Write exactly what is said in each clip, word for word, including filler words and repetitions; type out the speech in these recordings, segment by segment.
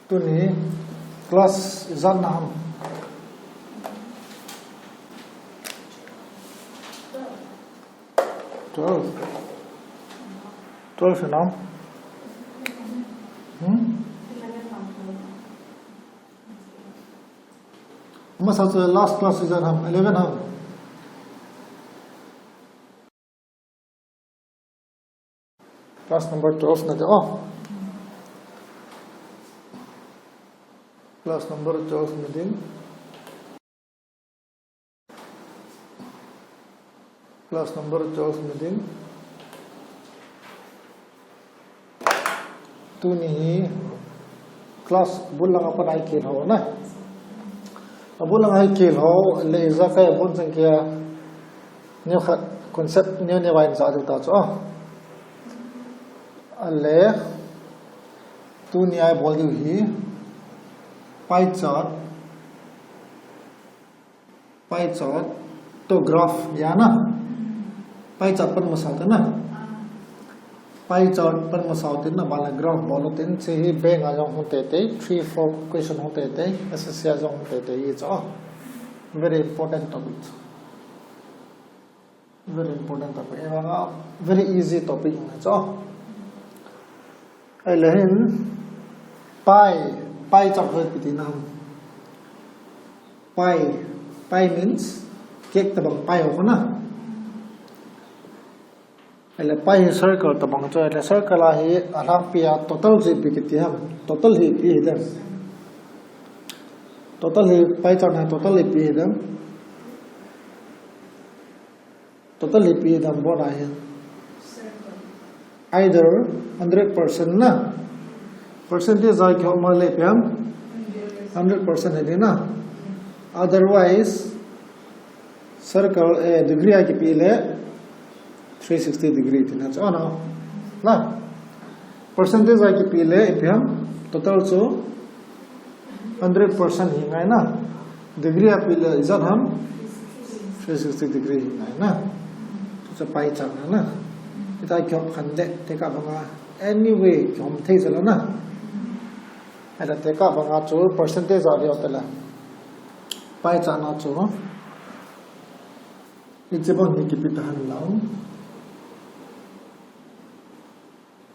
Tuni class ijat na ham? Twelve. Twelve na ham? Hmm? Amasa chu last class ijat ham? Eleven ham? Class number twelve na de, oh. Class number twelve meeting. Class number twelve meeting. Tuni hi class bul langa pat a ikhel ho na. Abul langa ikhel ho le ija kai abul chang kia. Neo khat concept neo neo a in sa diu ta chu. Ale tuni a ibol diu hi pie chart, pie chart to graph ya na. Pie chart pan masa ta na. Pie chart pan masa tin na, bala graph bol tin, hiche hi bank a jong hung teitei, three four question hung teitei, S S C a jong hung teitei hi chu. Very important topic. Very important topic. Very easy topic na chu. Ahile hin pie, pie chart ho ipi ti na ham? Pie, pie means cake tabang pie ho na. Ahile pie hi circle tabang chu, ahile circle a hi alhangpi a total chu ipi kiti ham? Total hi ipi hi dem? Total hi pie chart na total ipi hi dem? Total hi ipi hi dem, bol a hi. Either hundred percent na. Percentage a kihom le ipi ham? Hundred percent hi di na. Otherwise, circle, eh, degree a kipe le three sixty degree tina chu na. Na. Percentage a kipe le ipi ham? Total chu hundred percent hi ngai na. Degree a pe le ijat ham? Three sixty degree hi ngai na. Chu pie chart na na. Hitia kihom khen le, tekah banga. Anyway, kihom thei jal na. Ahile tekah banga chu percentage a le hotel a. Pie chart na chu. Hiche bang hi kipe ta hen lang.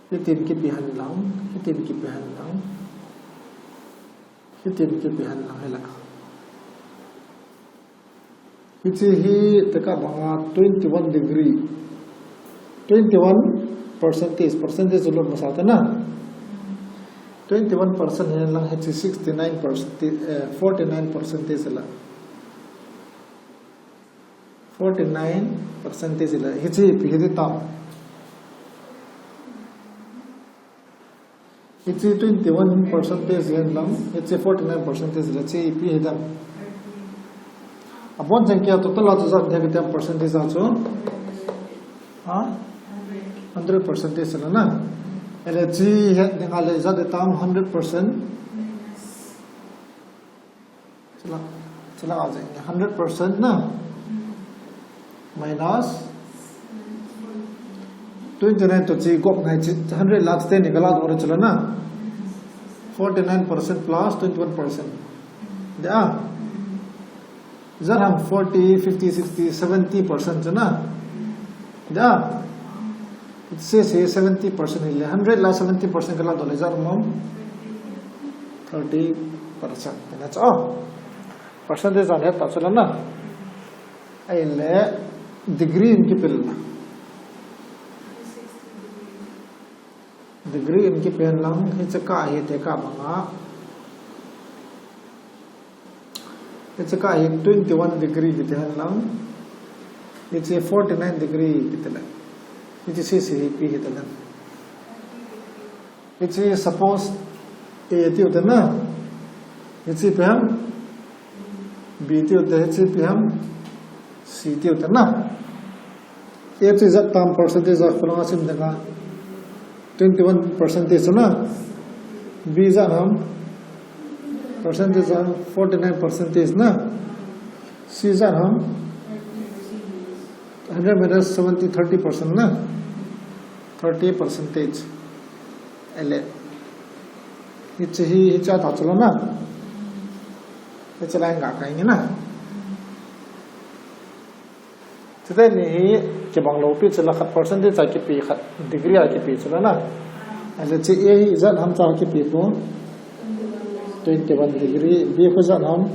Hitin kipe hen lang. Hitin kipe hen lang. Hitin kipe hen lang hi la. Hiche hi tekah banga twenty-one degree. Twenty-one percentage, percentage lo masa ta na. Twenty-one percent hen lang hiche sixty-nine percent, eh, forty-nine percentage la. Forty-nine percentage la. Hiche ipi hi di tam? Hiche twenty-one percentage hen lang, hiche forty-nine percentage la, hiche ipi hi dem? Abon chang kia total a chu ijat hi dem percentage a chu? Ha? Hundred percentage la na. Ahile hiche hi dinga le ijat hi tam hundred percent. Chula, chula a jeng hundred percent na. Minus twenty-nine to chi gop ngai chi hundred la ten ni kala do chula na. Forty-nine percent plus twenty-one percent. Dia. Ijat ham forty, fifty, sixty, seventy percent chu na. Dia. Hiche hi seventy percent hi le, hundred la seventy percent kala do le ijat ham? Thirty percent. Tina chu. Percentage a het ta chu la na. Ahile degree in kipe le na. Degree in kipe hen lang, hiche kah hi tekah banga. Hiche kah hi twenty-one degree kiti hen lang. Hiche forty-nine degree kiti le. Hiche sisi hi ipi hita le. Hiche suppose A tiu te na. Hiche ipi ham? B tiu te, hiche ipi ham? C tiu te na. A chu ijat tam percentage a kholanga sim dinga. Twenty-one percentage na. B ijat ham? Percentage a forty-nine percentage na. C ijat ham? Hundred minus seventy, thirty percent na. Thirty percentage. Ahile. Hiche hi, hiche a ta chu la na. Hiche la nga kai ni na. Chuteni hi kibang lou pi chu la, khat percentage a kipe, khat degree a kipe chu la na. Ahile hiche A hi ijat ham cha kipe po. Twenty-one degree. B khu ijat ham.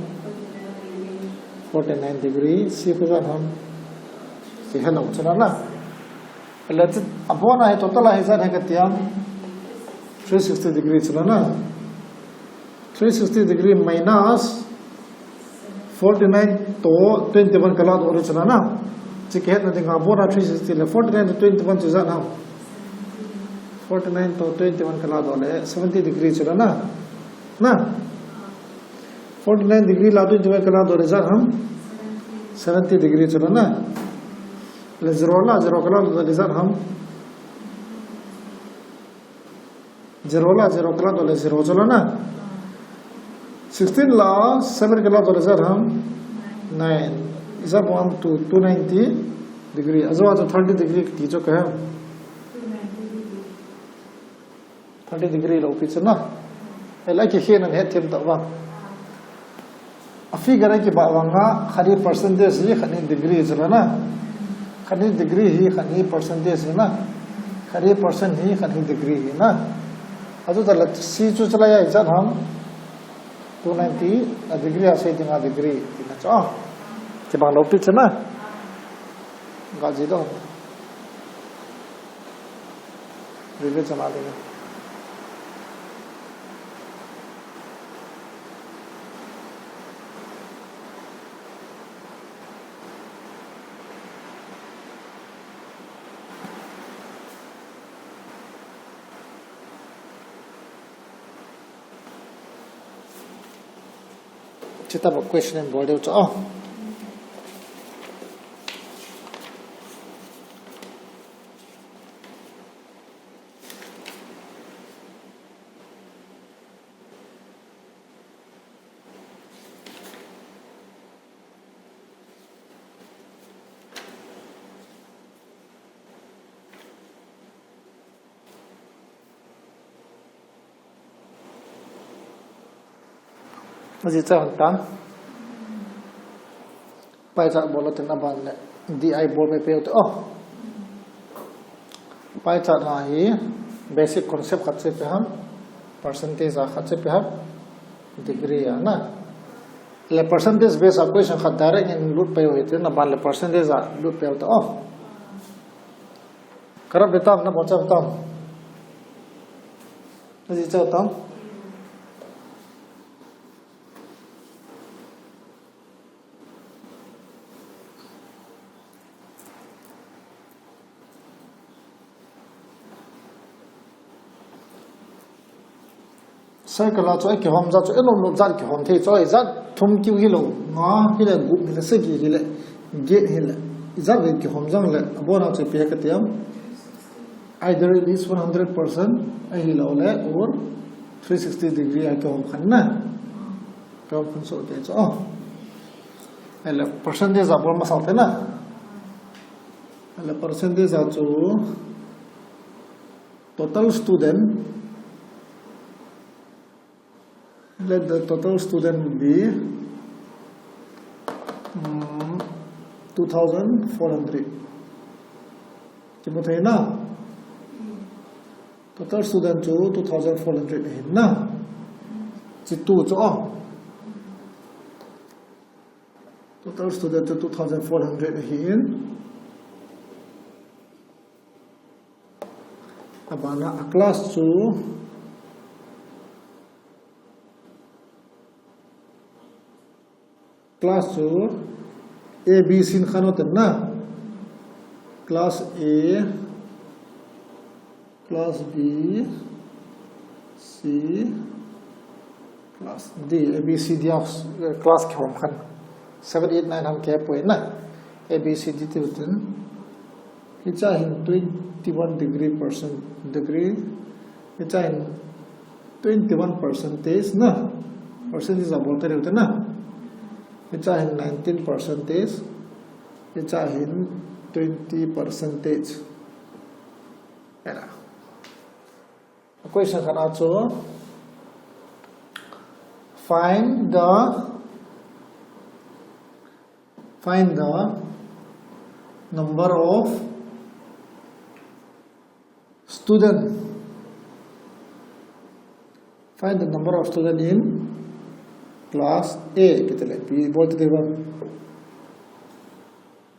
Forty-nine degree. C khu ijat ham. Hiche helou chu la na. Ahile hiche abona hi total a hi ijat ham kati ham. Three sixty degree chu la na. Three sixty degree minus forty-nine to twenty-one kaladoh le chu la na. Hiche kihetna dinga abona three sixty le forty-nine to twenty-one chu ijat ham. Forty-nine to twenty-one kaladoh le seventy degree chu la na. Na. Forty-nine degree la twenty-one kaladoh le ijat ham. Seventy degree chu la na. Le zero la zero kaladoh le ijat ham. Zero la zero kaladoh le zero chu la na. Sixteen la seven kaladoh le ijat ham. Nine. Ijat ham chu two ninety degree. Ajou chu thirty degree ti chu ka. Thirty degree lou pi chu na. Ahile kikhel na hethem ta vang. A figure a kibah vang a, khat hi percentage hi, khat hi degree chu la na. Khat hi degree hi, khat hi percentage hi na. Khat hi percent hi, khat hi degree hi na. Achu ta la C chu chu la ya ijat ham. Two ninety, a degree a sei dinga degree ti na chu. Kibang lou pi chu na. Ga ji do. Revision a ding. Chuti ba question in bol deu chu. Ajeh chu hon tan. Pie chart bol a tin aban le D I bol pe pe te. Oh. Pie chart na hi basic concept khat chu ipi ham, percentage a khat chu ipi ham, degree a na. Le percentage base a question khat direct in lut pe u hite, aban le percentage a lut pe u te. Oh. Ka rap ve tam, na bol chai tam. Na jih chai tam. Cycle a chu akihom jat chu, alom lom jat kihom thei chu, ijat thum kiu hilou, nga hile, gup hile, sagi hile, get hile, ijat vei kihom jongle, abon a chu ipi kati am. Either it is one hundred percent, ahilou le, or three sixty degree a kihom khan na. Kihom khan soh te chu, oh. Ahile percentage a bol masa u te na. Ahile percentage a chu total student, let the total student be, um, two thousand four hundred. Kimu thei na? Total student chu two thousand four hundred ahi na. Chi tu chu, oh. Total student chu two thousand four hundred ahin. Abana a class chu, class chu A B C in khan u te na. Class A, class B, C, class D, A B C D a, eh, class kihom khan. Seven, eight, nine ham kihepoi na. A B C D ti u tin. Hicha hin twenty-one degree percent, degree. Hicha hin twenty-one percentage na. Percentage a bol te leu te na. Hicha hin nineteen percentage. Hicha hin twenty percentage. Era. Question khat a chu, Find the find the number of student. Find the number of student in class A. Kiti le, pi bol ti ba.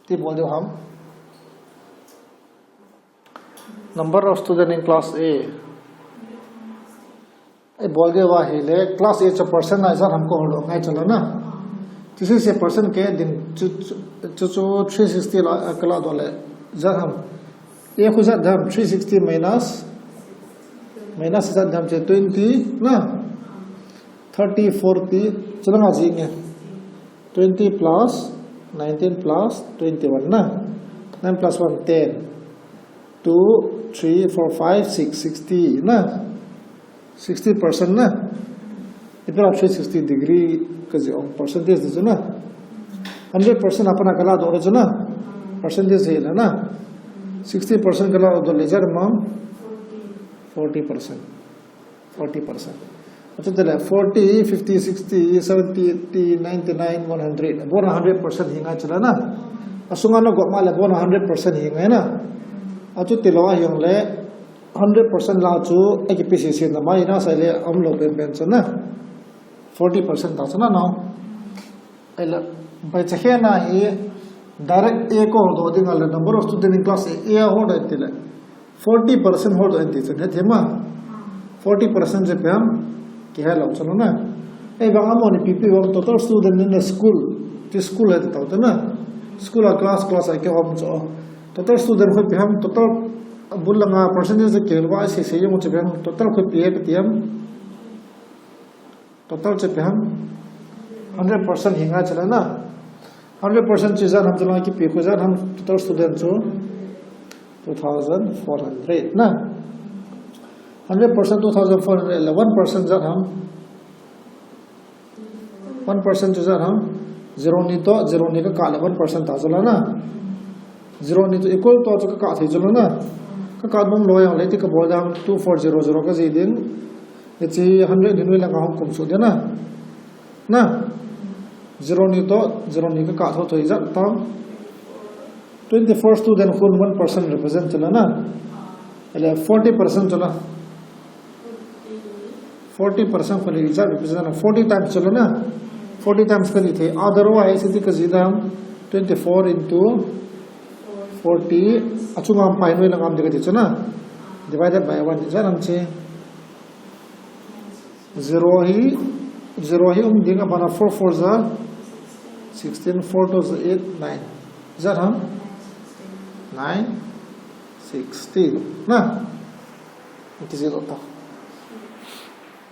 Ti bol diu ham. Number of student in class A. Ei bol diu va ahile, class A chu percent a ijat ham ka hol doh ngai chu la na. This is a percent ke din chu, chu, chu, chu three sixty la, ka la doh le, ijat ham. A khu ijat ham, three sixty minus, minus ijat ham chu twenty na. Thirty, forty, chu la nga ji nge. Twenty plus nineteen plus twenty-one na. Nine plus one, ten. Two, three, four, five, six, sixty na. Sixty percent na. Ipi la three sixty degree ka ji ong percentage di chu na. Hundred percent a pat na ka la doh le chu na. Percentage hi la na. Sixty percent ka la doh le ijat ham. Forty percent. Forty percent. Achu tile forty, fifty, sixty, seventy, eighty, ninety-nine, one hundred. Abon a hundred percent hi ngai chu la na. Asunga na gop ma le abon a hundred percent hi ngai na. Achu tilou a hi ong le hundred percent la chu akipi sese na mai na sa le aum lou penpen chu na. Forty percent ta chu na nao. Ahile, bai cha khe na hi direct A ka hol doh ding a le number of student in class A, A hol doh ti le. Forty percent hol doh ti chu, he thei ma. Forty percent chu ipi ham, kihe lou chu na. Ei bang amani pipi bang total student in a school, ti school he tau ta na. School a class, class a kihom chu. Total student khu ipi ham, total bul langa percentage kihel va sese jong chu ipi ham, total khu ipi he kati ham. Total chu ipi ham? Hundred percent hi ngai chu la na. Hundred percent chu ijat ham chu la kipi khu ijat ham total student chu two thousand four hundred na. Hundred percent two thousand four hundred le one percent ijat ham. One percent chu ijat ham. Zero ni toh, zero ni ka kah le one percent ta chu la na. Zero ni toh equal toh chu ka kah thei chu la na. Ka kah nom lou jong le ti ka bol dam two four zero zero ka ji ding. Hiche hundred hi noi langa hung kum suh ding na. Na. Zero ni toh, zero ni ka kah tho tho ijat tam. Twenty-four student khun one percent represent chu la na. Ele forty percent chu la. Forty percent khun ijat represent na. Forty times chu la na. Forty times ka ji thei. Otherwise, iti ka ji dam. Twenty-four into forty. Achunga pai noi langa um ding ka ti chu na. Divided by one. Ijat ham che. Zero hi, zero hi um ding, abana four four ja sixteen, four two ja eight, nine. Ijat ham? Nine, sixteen. Na? Iti ji doh ta.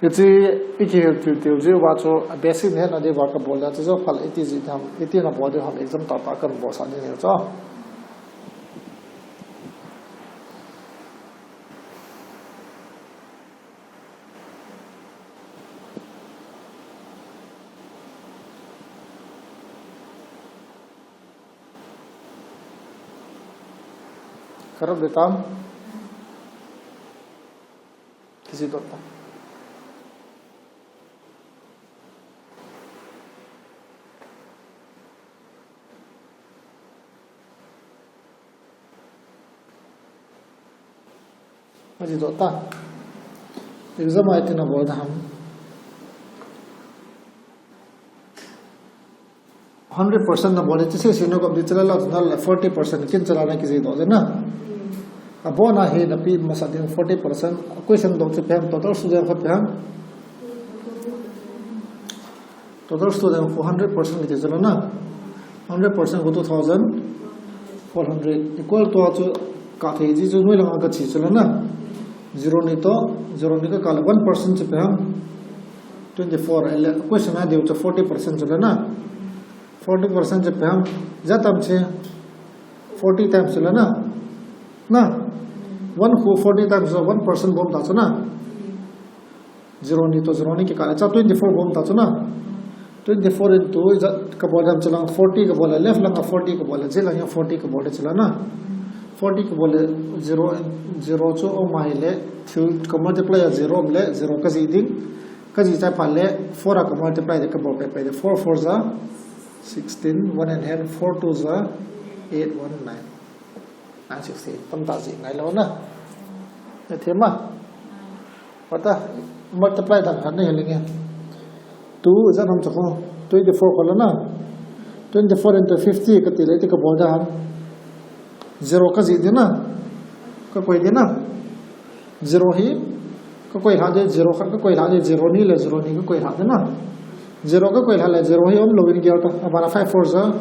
Iti, iti hil til til ji va chu, basic ne na di va ka bol da, chu jo phal iti ji ham, iti na bol di ham, exam ta ta kan bol sa ni ne chu. Karap de tam. Kisi dot tam. Aji doh ta. Exam a iti na bol da ham. Hundred percent na bol, iti sese na kop di chala la, na la forty percent kin chala na kiji doh na. Abona hi na pi masa ding forty percent. Question doh chu ipi ham, total student khat ipi ham. Total student khu hundred percent kiti chu la na. Hundred percent khu two thousand four hundred. Equal to a chu kah thei ji chu noi langa ka chi chu la na. Zero ni toh, zero ni ka kah le one percent chu ipi ham. Twenty-four, ele question a diu chu forty percent chu la na. Forty percent chu ipi ham. Ijat ham che. Forty times chu la na. Na. One khu forty times chu one percent bom ta chu na. Zero ni toh zero ni kikah le, cha twenty-four bom ta chu na. Twenty-four into, ijat ka bol dam chu lang forty ka bol le, left langa forty ka bol le, ijat langa forty ka bol le chu la na. Forty ka bol le, zero, zero chu um ahile, thil ka multiply a zero um le, zero ka ji ding. Ka jih chai phat le four a ka multiply de ka bol pai pai de. Four four ja sixteen, one in hand, four two ja eight, one nine. Nine sixty. Tamtah jih ngai lou na. Na them a? Pata multiply dang khat na hi lenge. Two ijat ham chakho. Twenty-four kho la na. Twenty-four into fifty kati le ti ka bol da ham. Zero ka jih ding na. Ka koi ding na. Zero hi ka koi lha ding, zero khat ka koi lha ding, zero ni le zero ni ka koi lha ding na. Zero ka koi lha le zero hi um lou in gel ta. Abana five four ja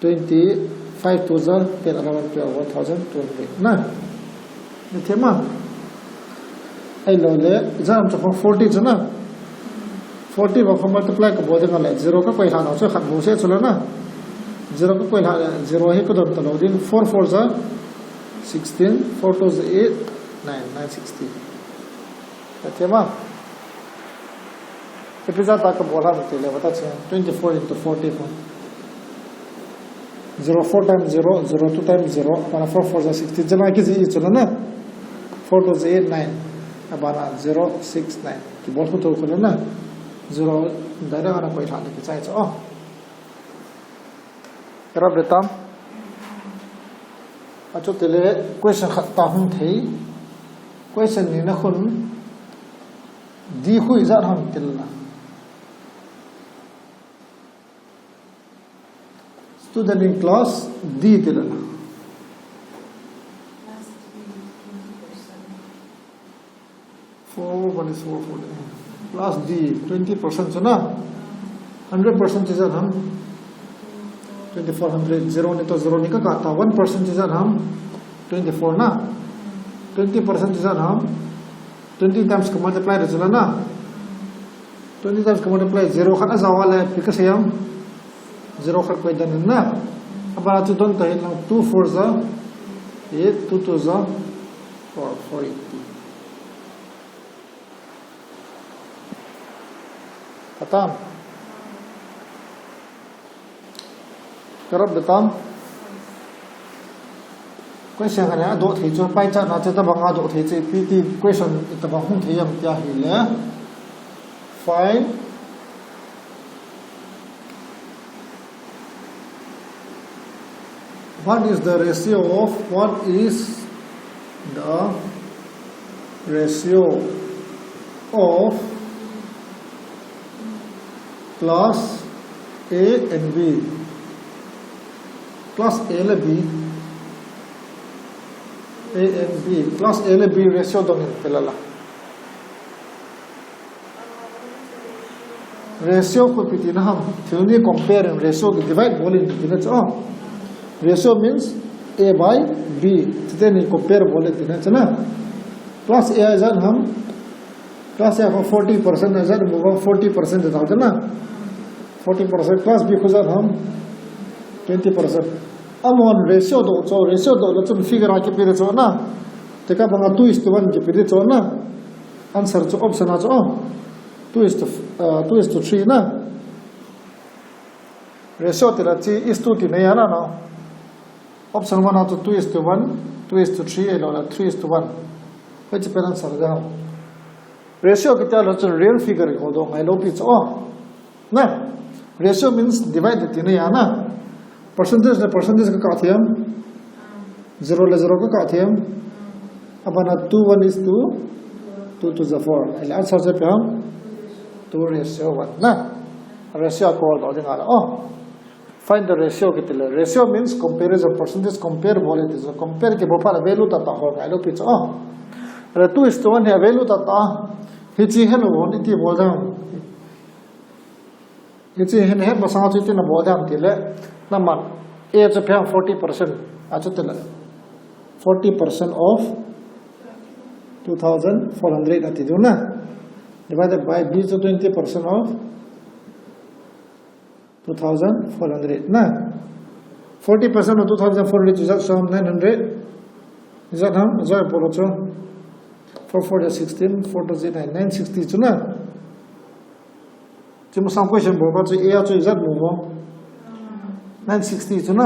twenty, five two ja ten, eleven, twelve, one thousand two hundred na. Na them a? Ahilou le, ijat ham chakho forty chu na. Forty va kho multiply ka bol ding le, zero ka koi lha nau chu khat bou se chu la na. Zero ka koi lha le, zero hi ka don ta lou ding, four four ja sixteen, four two ja eight, nine, nine sixty. Na them a? Ipi jat a ka bol ham ti le, vata che, twenty-four into forty ko. Zero four times zero, zero two times zero, abana four four ja sixteen, jana ki jih chu la na. Four two ja eight, nine, abana zero six nine. Ki bol khu to khu la na. Zero, direct ana koi lha le ki chai chu. Oh. Rap le tam. Achu ti le question khat ta hung thei. Question ni na khun. D khu ijat ham ti la. Student in class D ti la. Four, one is four, four. Plus D, twenty percent chu na. Hundred percent ijat ham? Twenty-four hundred, zero ni to zero ni ka kah ta, one percent ijat ham? Twenty-four na. Twenty percent ijat ham? Twenty times ka multiply da chu la na. Twenty times ka multiply, zero khat ajao a le, ipi ka sei ham? Zero khat koi dan in na. Abana chu don ta hih in lang, two four ja eight, two two ja four, four eighty. Khatam. Ka rap da tam. Question khat a doh thei chu, pie chart na chu tabang a doh thei chu, ipi ti question tabang hung thei ham ti ahile. Find what is the ratio of, what is the ratio of class A and B. Class A le B. A and B. Class A le B ratio dong in ti la la. Ratio khu ipi tina ham? Thil ni compare in ratio ki divide bol in tina chu. Ratio means A by B. Chuteng ni compare bol in tina chu na. Class A ijat ham? Class A kho forty percent ijat ham, forty percent ijat ham na. Forty percent. Class B khu ijat ham? Twenty percent. Amahon ratio doh chu, ratio doh le chun figure a kipe di chu na. Tekah banga two is to one kipe di chu na. Answer chu option a chu, oh, two is to, uh, two is to three na. Ratio ti la chu is to ti nei a na, no. Option one a chu two is to one, two is to three, ahilou le three is to one. Hiche pen answer ding ham? Ratio kiti a chu real figure ho doh ngai lou pi chu, oh. Na, ratio means divide ti nei a na. Percentage le percentage ka kah thei ham? Zero le zero ka kah thei ham? Abana two one is to two, two two ja four. Ahile answer chu ipi ham? Two ratio one na. Ratio a call doh ding a la. Oh. Find the ratio kiti le. Ratio means comparison, percentage compare bol e ti chu. Compare kibol phat le value tahtah hol ngai lou pi chu. Oh. Ahile two is to one hi a value tahtah. Hiche hi lou hon iti bol ding ham? Hiche hi het masang a chu iti na bol ding ham ti le, naman A chu ipi ham? Forty percent. A chu ti le, forty percent of two thousand four hundred ati diu na. Divided by B chu twenty percent of two thousand four hundred na. Forty percent of two thousand four hundred chu ijat ham? Nine hundred. Ijat ham? Ijat bol chu. Four four ja sixteen, four two ja nine, nine sixty chu na. Chu masang question bol ba chu A a chu ijat mu mo? Nine sixty chu na.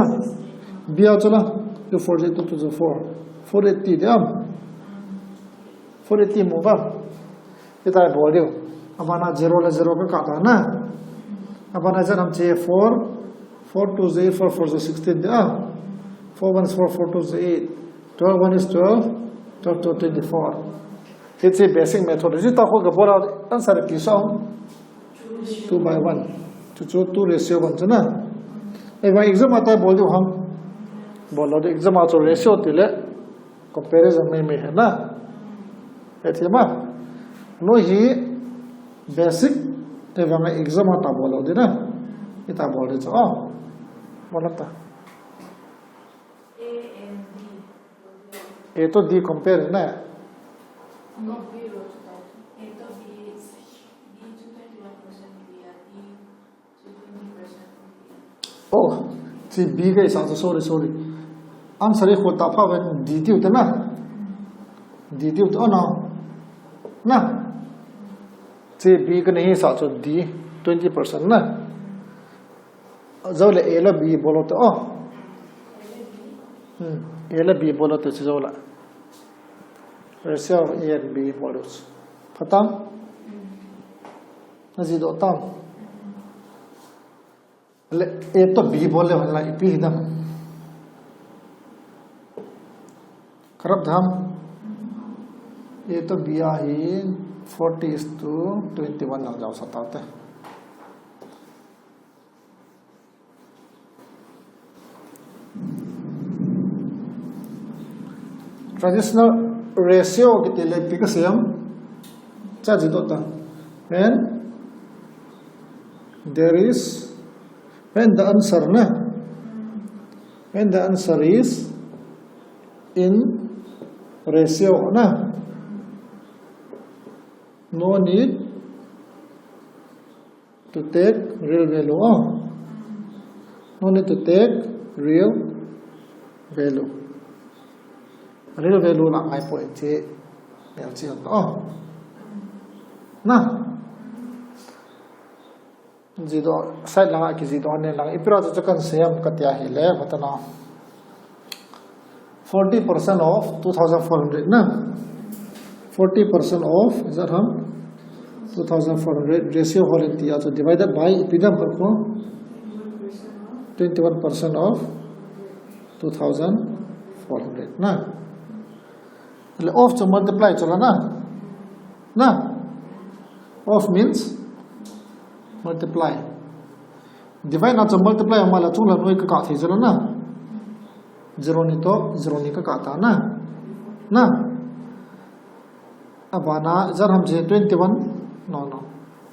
B a chu la, two four ja two, two ja four. Four eighty ding ham? Four eighty mu ba. Hitia bol diu. Abana zero le zero ka kah ta na. Abana zero ham che four, four two is eight, four four is sixteen de a. Four one is four, four two is eight, twelve one is twelve, twelve two twenty-four. Hiche basic method. Hiche ta khu ka bol a answer ki sa. Two by one. Chu chu two ratio one chu na. Ei, vang exam a ta bol diu ham. Bol lou di exam a chu ratio ti le comparison mei mei he na. He thi ma. No hi basic, ei vang exam a ta bol lou di na. Ita bol di chu. Oh. Bol ta. A and B. A to D compare na. No, B ro to. A to B, B to twenty-one percent B, D to twenty percent B. Oh, chi B ka isa chu, sorry, sorry. Answer hi khol ta pha ven, D tiu te na. D tiu te, oh no. Na. Chi B ka ni hi sa chu D, twenty percent na. Jou le A le B bol u te, oh. Hmm. A le B bol u te, chi jou le. Ratio of A and B bol u. Pha tam? Na ji doh tam? Le A to B bol le hon la ipi hi dam. Kharap dam. A to B a hi forty is to twenty-one lang jao sa ta te. Traditional ratio kiti le ipi ka siam. Cha ji doh ta. When there is, when the answer na. When the answer is in ratio na. No need to take real value. Oh. No need to take real value. Real value la ngai poi che. Mel chi hon to. Oh. Na. Ji doh, side langa kiji doh ne lang. Ipi ra chu chu kan siam ka tia hi le, pha ta na. Forty percent of two thousand four hundred na. Forty percent of, is that ham? Two thousand four hundred, ratio hol in tia chu divided by, ipi dam kar ko? Twenty-one percent of two thousand four hundred na. Le of chu multiply chu la na. Na. Of means multiply. Divide na chu multiply ma la chung la noi ka kah thei chu la na. Zero ni to, zero ni ka kah ta na. Na. Abana, zero ham che twenty-one. No, no.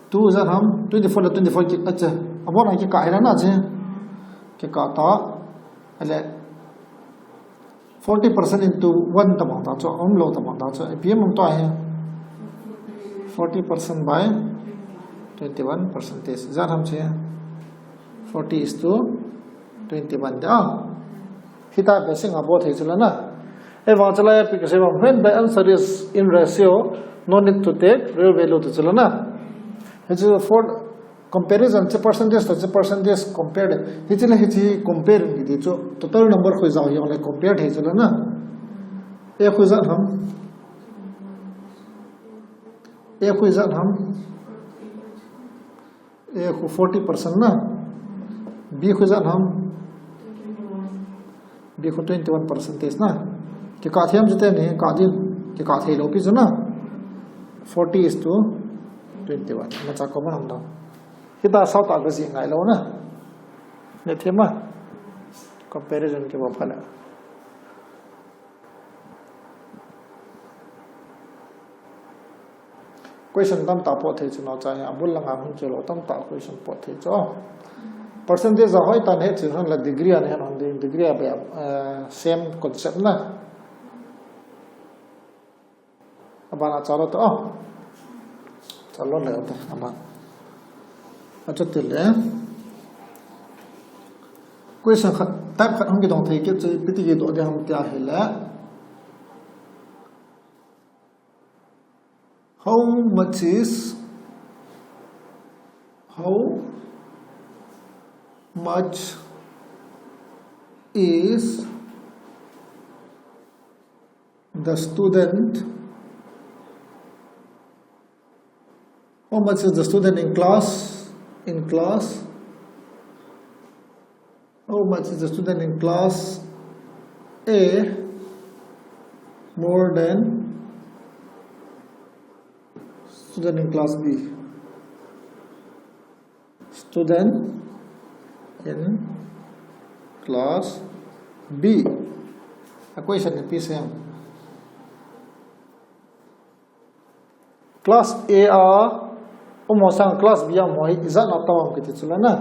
Two zero ham, twenty-four le twenty-four ki, ache. Abana ki kah hi la na che. Ki kah ta. Ale. Forty percent into one tabang ta chu, um lou tabang ta chu, ipi um to hi. Forty percent by twenty-one percentage. Zero ham che. Forty is to twenty-one da. Hita basic a bol thei chu la na. Ei vang chu la ipi ka sei vang, when the answer is in ratio, no need to take real value ti chu la na. Hichu for comparison, hichu percentage to hichu percentage compare. Hichu le hichu compare ni ti chu. Total number khu jao hi le compare thei chu la na. A khu zero ham. A khu zero ham. A khu forty percent na. B khu zero ham. B khu twenty-one percentage na. Ki kah thei am chu te ni, kah din. Ki kah thei lou pi chu na. Forty is to twenty-one. Ma cha ko ma ham dong. Hita sao ta ka ji ngai lou na. Ne thei ma. Comparison ki ba pha na. Question tamtah pot thei chu nau cha hi, abul langa hung chu lou tamtah question pot thei chu. Percentage a hoi tan he chu hon la degree a ne hon ding, degree a be, eh, same concept na. Abana cha lou ta, oh. Cha lou le ta, aban. Achu ti le. Question khat, type khat hung kidong thei kit chu, ipi ti kidoh ding ham tia hi le. How much is, how much is the student How much is the student in class? In class? How much is the student in class A more than student in class B? Student in class B. A question in P C M. Class A a um ho sang class B a um ho hi ijat na tam ham kiti chu la na.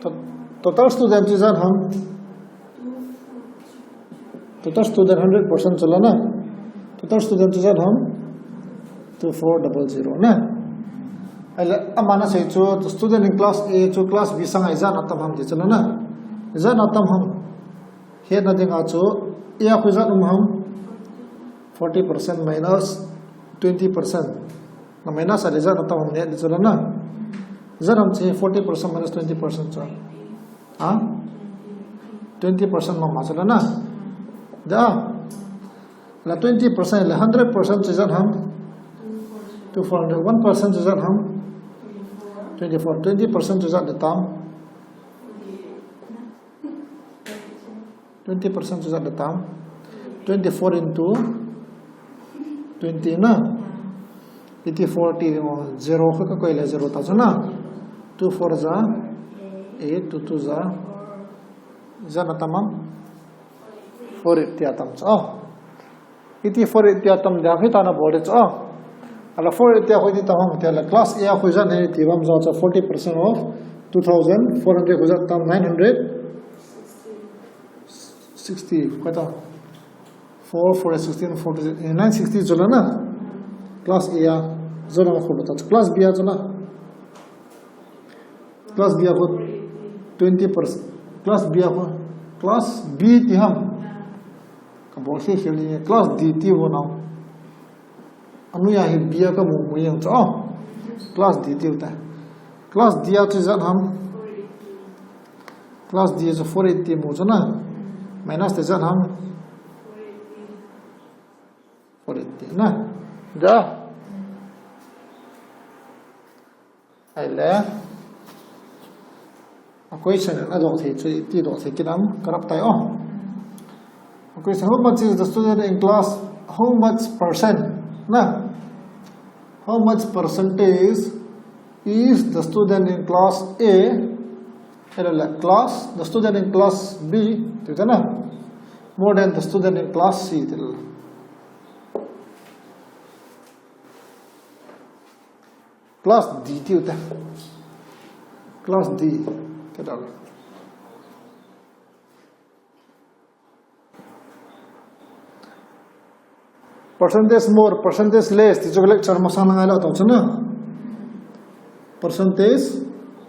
To-, total student chu ijat ham. Total student hundred percent chu la na. Total student chu ijat ham. Two four double zero na. Ahile, aman asei chu, student in class A chu class B sanga ijat na tam ham ti chu la na. Ijat na tam ham. Hetna dinga chu, A a khu ijat um ham. Forty percent minus twenty percent. Na minus a le ijat na tam ham ne, di chu la na. Ijat ham chi forty percent minus twenty percent chu. Ha? Twenty percent mama chu la na. Da. La twenty percent le hundred percent chu ijat ham. Two four hundred, one percent chu ijat ham. Twenty four, twenty percent chu ijat le tam. Twenty percent chu ijat le tam. Twenty four into twenty na. Eighty four ti zero kha ka koi le zero ta chu na. Two four ja eight, two two ja. Ijat na tam ham. Four eighty a tam chu. Oh. Eighty four eighty a tam dia, hita na bol de chu. Ahile four eighty a khu iti tam ham ti le class A a khu ijat ne ti bam jo chu forty percent of two thousand four hundred khu ijat tam nine hundred sixty, koi ta. Four, four, sixteen, forty, eh, nine sixty chu la na. Class A a, chu la khu ta. Class B a chu la. Class B a khu twenty percent. Class B a khu, class B ti ham. Ka bol se se ni, class D ti ho na. Anu ya hi B a ka mu mu yang chu. Oh. Class D ti u ta. Class D a chu ijat ham. Class D a chu four eighty mu chu na. Minus te ijat ham. Four eighty na. Da. Ahile. A question a dong thei chu iti dong thei kit am ka rap tai o. A question, how much is the student in class? How much percent? Na? How much percentage is the student in class A? Ahile class, the student in class B, ti ta na? More than the student in class C, ti la. Class D ti u te. Class D. Te da. Percentage more, percentage less. Ti chu lecture masang na ngai la tong chu na. Percentage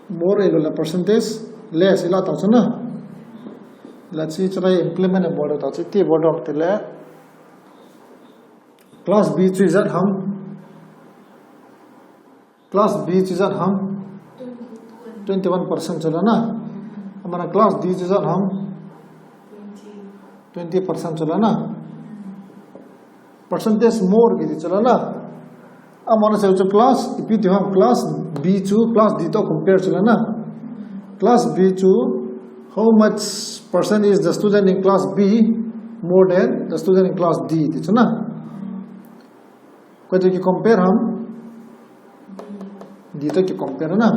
more ahilou le percentage less ila tong chu na. La chi chu lai implement bol ta chu ti bol dong ti le. Class B chu ijat ham. Class B chu ijat ham. Twenty one percent chu la na. Amana class D chu ijat ham. Twenty percent chu la na. Percentage more kiti chu la na. Amana chu class, ipi ti ham, class B chu class D to compare chu la na. Class B chu how much percent is the student in class B more than the student in class D ti chu na. Koi to ki compare ham. D to ki compare na.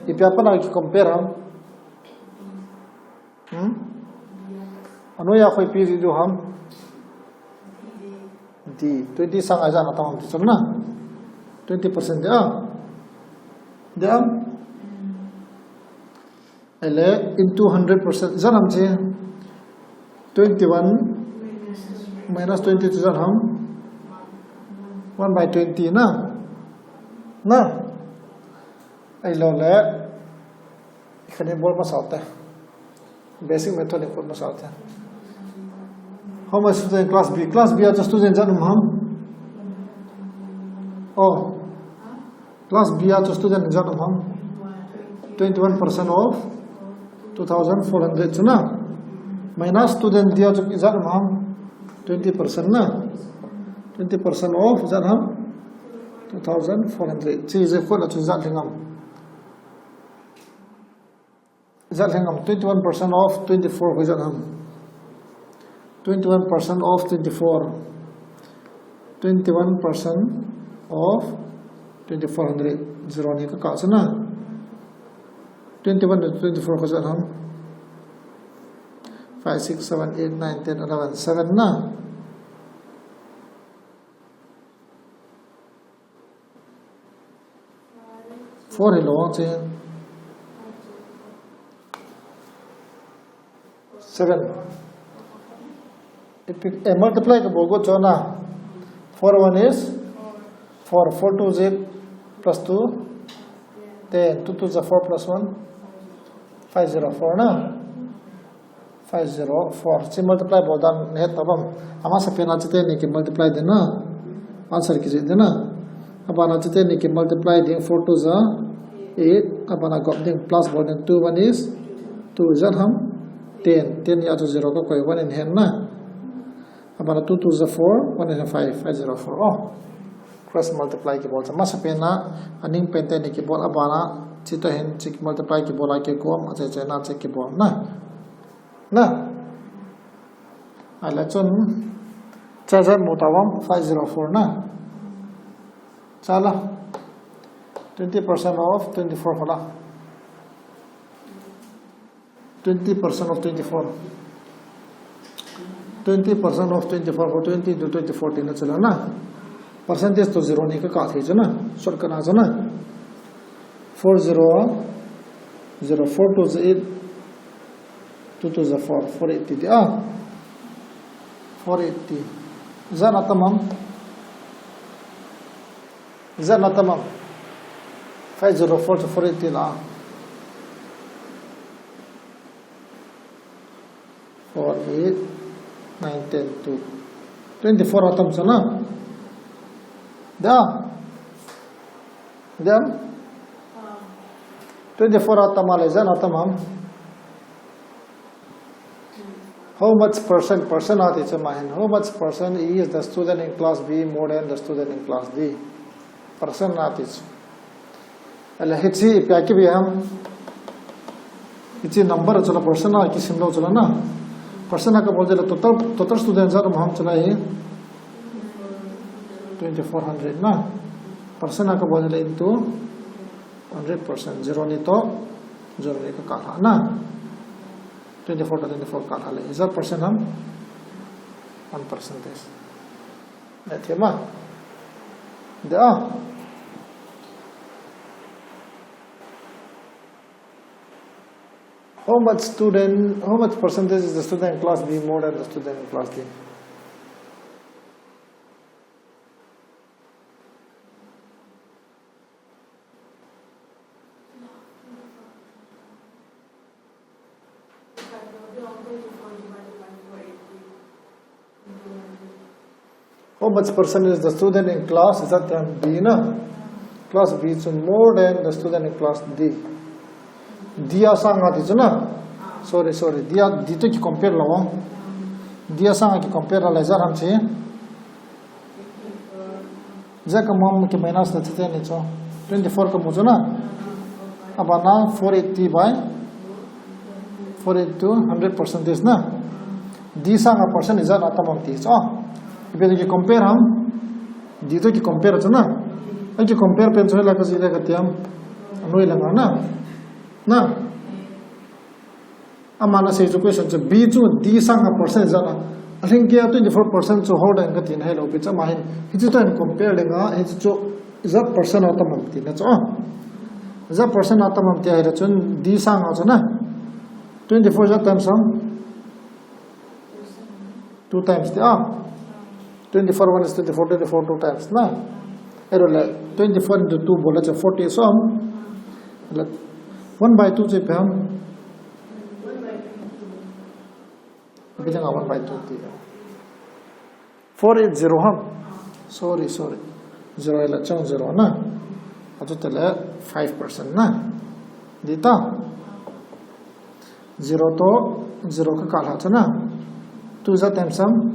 Ipi a pat a ki compare ham. Hmm? Anoiya koi pi di du ham. D, twenty sang a ijat na tam ham ti chu na. Twenty percent de a. De am. Ahile into hundred percent ijat ham chi. Twenty one minus twenty chu ijat ham. One by twenty na. Na. Ahilou le. Khat ni bol masa u te. Basic method ni bol masa u te. How much student class B? Class B a chu student ijat um ham. Oh. Class B a chu student ijat um ham. Twenty one percent of two thousand four hundred chu na. Minus student D a chu ijat um ham. Twenty percent na. Twenty percent of ijat ham. Two thousand four hundred. Chi je khut a chu ijat lhing ham. Ijat lhing ham. Twenty-one percent of twenty-four khu ijat ham. Twenty-one percent of twenty-four. Twenty-one percent of twenty-four hundred. Zero ni ka kah chu na. Twenty-one to twenty-four khu ijat ham. Five, six, seven, eight, nine, ten, eleven, seven na. Four hi lo che. Seven. If you, eh, multiply ka bol got chu na. Four one is four, four two is eight plus two, ten, two two is four plus one, five zero four na. Five zero four. Chi multiply bol dan nahet tabam. Amasapen a chiteni ki multiply ding na. Answer kijih ding na. Abana chiteni ki multiply ding, four two is eight. Abana gop ding, plus bol ding, two one is two, ijat ham. Ten. Ten a chu zero ka koi, one in hand na. Abana two two is four, one in hand five, five zero four. Oh. Cross multiply kibol. Amasapen a, aning penteni kibol, abana chiteni chi multiply kibol a kigom, ache che na che kibol na. Na. Ahile chun, cha ijat mu tabam, five zero four na. Chala. Twenty percent of twenty-four khu la. Twenty percent of twenty-four. Twenty percent of twenty-four, for twenty into twenty-four tina chu la na. Percentage to zero ni ka kah thei chu na. Shortcut a chu na. Four zero, zero, four two is eight, two two is four, four eighty ti a. Four eighty. Ijat atam ham. Ijat atam ham. Five zero four chu four eighty la. Four, eight, nine, ten, two. Twenty-four atam chu na. Da. Dem. Twenty-four atam ahile ijat atam ham. How much percent, percent ati chu ma hin. How much percent is the student in class B more than the student in class D? Percent ati chu. Ahile hiche ipi a kibe ham. Hiche number chu la percent a kisim lou chu la na. Percent a kabol chu la total, total student ijat um ham chu la hi. Twenty-four hundred na. Percent a kabol chu la into hundred percent. Zero ni to, zero ni ka kah lha na. Twenty-four to twenty-four kah lha le. Ijat percent ham? One percentage. Nahet thei ma. Da. How much student, how much percentage is the student in class B more than the student in class D? How much percent is the student in class? Ijat ham? B na. Class B chu more than the student in class D. D a sanga ti chu na. Sorry, sorry. D a, D to ki compare lou. D a sanga ki compare la ijat ham chi. Ijat ka mu ham, ki minus na chiteni chu. Twenty-four ka mu chu na. Abana four eighty by four into hundred percentage na. D sanga percent ijat atam ham ti chu. Ipi to ki compare ham. D to ki compare chu na. Aki compare pen chu la ka jih le ka ti ham. Anoi langa na. Na. Aman asei chu question chu B chu D sanga percent ijat a. Alhingkeiya twenty-four percent chu hol ding ka tina hilou pi chu ama hin. Hichu toh hin compare lenga, hichu chu ijat percent atam ham tina chu. Ijat percent atam ham ti ahile chun D sanga chu na. Twenty-four ijat times ham? Two times ti a. Twenty-four one is twenty-four, twenty-four two times na. Ahile twenty-four into two bol le chu forty som. Ahile one by two chu ipi ham? Ipi dinga one by two ti. Four eight zero ham. Sorry, sorry. Zero ahile chang zero na. Achuti le five percent na. Di ta. Zero to zero ka kah lha chu na. Two ijat times ham?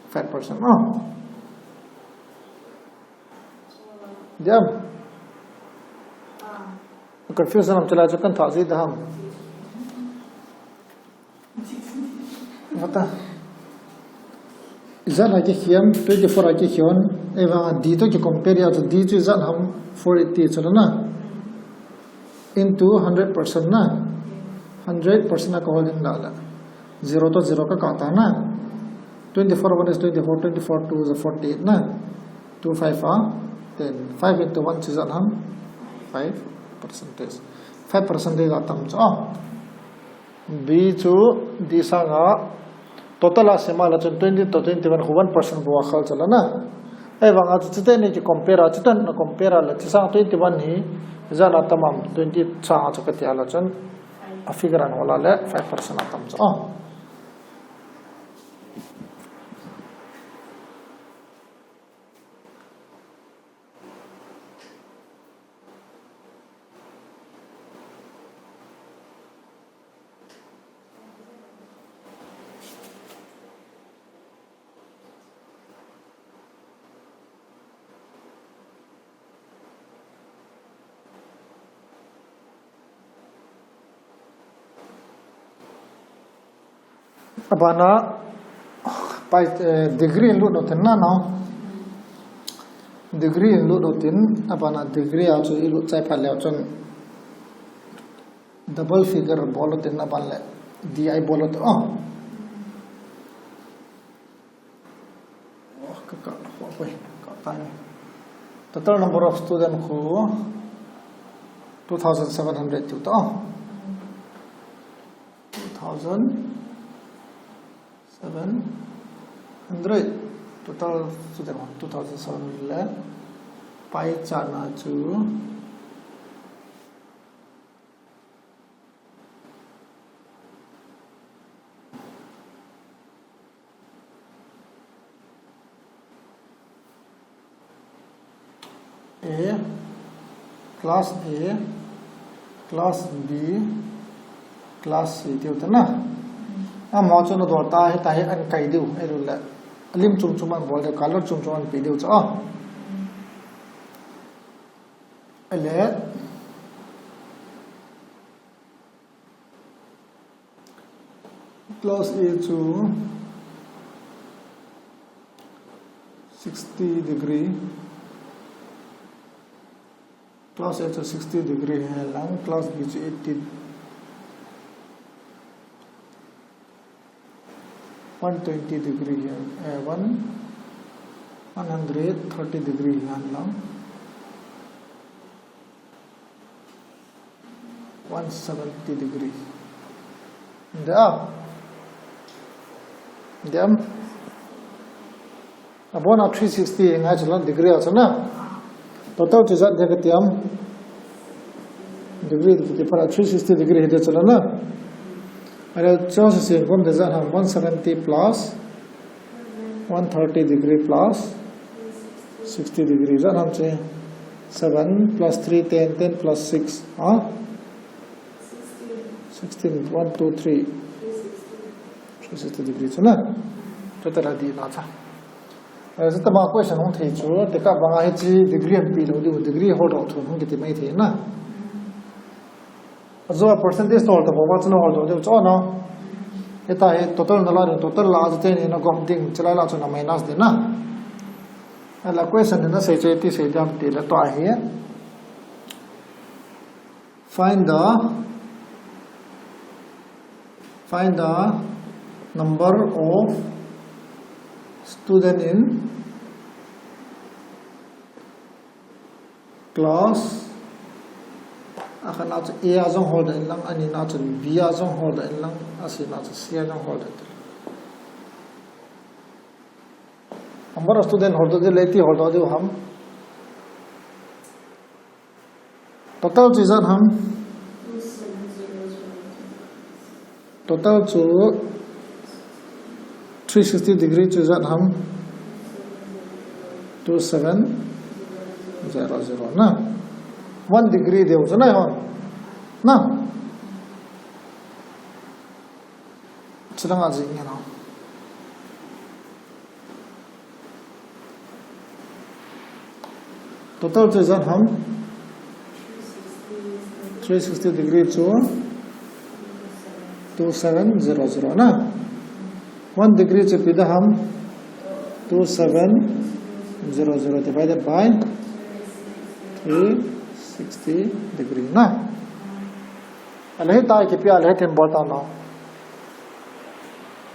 Five percent. Oh. Diam. Confusion ham chala chu kan tha ji da ham. Mata. Ijat a kikhiam, twenty-four a kikhiam, ahivang a D to ki compare a chu D chu ijat ham four eighty chu na. Into hundred percent na. Hundred percent a ka hol in la la. Zero to zero ka kata na. Twenty-four one is twenty-four, twenty-four two is forty-eight na. Two five a, ten. Five into one chu ijat ham. Five percentage. Five percentage a tam chu. B chu D sanga total a sim a la chun twenty to twenty-one khu one percent bou a khel chu la na. Ahivang a chu chuteni ki compare a, chuteni na compare a la chu sang twenty-one hi ijat a tam ham twenty sanga chu ka ti a la chun a figure a hol a le five percent a tam chu. Abana, pi, eh, degree in lut utin na, no? Degree in lut utin, abana degree a chu i lut chai phat leu chun double figure bol utin, aban le D I bol utin. Oh. Oh, ka, ka, ka, ka, ka, ka. Total number of student khu two thousand seven hundred chu to. Two thousand seven hundred. Total student khu two thousand seven hundred le pie chart na chu A, class A, class B, class C tiu te na. Amaho chu na dol ta hi ta hi an kai diu, ei lu le. Lim chum chum an bol diu, color chum chum an pe diu chu a. Ele. Class A chu sixty degree. Class A chu sixty degree hi lang, class B chu eighty, one twenty degree hi, eh, one, one hundred thirty degree hi lang. One seventy degree. Diam. Diam. Abona three sixty ngai chu la degree a chu na. Total chu ijat dia ka tiam. Degree ti ti para three sixty degree hi dia chu la na. Are chu se se kom de ijat ham one seventy plus one thirty degree plus sixty degree. Ijat ham chu seven plus three, ten, ten plus six. Ha? Sixteen, one, two, three. Three sixty degree chu na. Chu ta la di na cha. Eh, chu ta ma question hung thei chu, te ka banga hi chi degree an pi lo diu, degree hol doh thum hung kiti mai thei na. Ajo a percentage toh ta bou va chu na hol doh diu chu na. Hita hi total na la ding, total la chu te ni na gom ding, chulai la chu na minus ding na. Ala question na sei chu ti sei diam ti la to ahi. Find the, find the number of student in class. Akhat na chu A a jong hol doh in lang, ani na chu B a jong hol doh in lang, asi na chu C a jong hol doh in. Number of student hol doh diu le iti hol doh diu ham. Total chu ijat ham. Total chu three sixty degree chu ijat ham. Two seven zero zero na. One degree diu chu na hon. Na. Chulanga jing nge na. Total chu ijat ham? Three sixty degree chu two seven zero zero na. One degree chu ipi da ham? Two seven zero zero divided by three sixty degree na. Ahile hitia kipe ahile hitin bol tao na.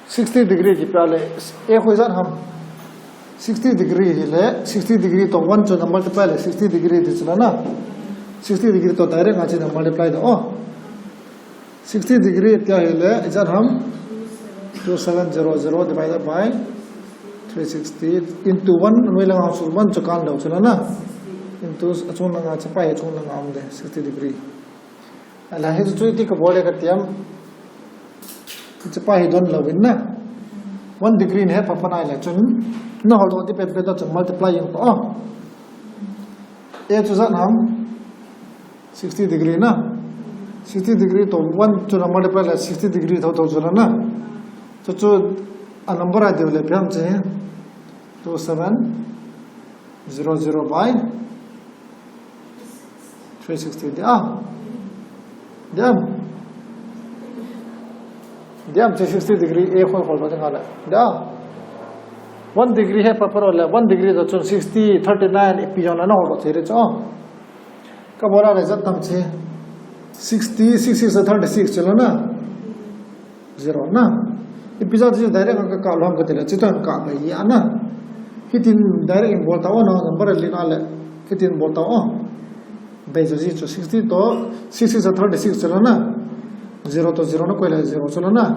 Sixty degree kipe ahile, a khu ijat ham? Sixty degree hile, sixty degree toh one chu na multiply le, sixty degree ti chu na. Sixty degree toh direct nga chu na multiply da o. Sixty degree tia hile, ijat ham? Two seven zero zero divided by three sixty into one, noi langa chu one chu kan lou chu na. Into, achung langa chu pai, achung langa um de, sixty degree. Ahile hichu iti kabol le kati ham? Hiche pa hi don louvin na. One degree in he pha pha nai le chun. Na hol lo ti pen pen ta chun multiply jeng ta o. A chu ijat ham? Sixty degree na. Sixty degree toh one chu na multiply le sixty degree thou thou chu na. Chu chu a number a diu le ipi ham chu. Two seven zero zero by three sixty dia. Dia. Dia, three sixty degree a khu hol lo ding ahile. Dia. One degree he pha pha le, one degree toh chun sixty, thirty-nine, ipi jong na hol lo thei di chu. Kabol le ijat tam chu? Sixty, six six thirty-six chu lo na. Zero na. Ipi jeh a chu direct ka kah lou ham kati le, chuti kah bai a na. Hitin direct in bol ta o na, number len a le. Hitin bol ta o. Bai jeh chu sixty toh, six six thirty-six chu lo na. Zero toh zero na koi le zero chu lo na.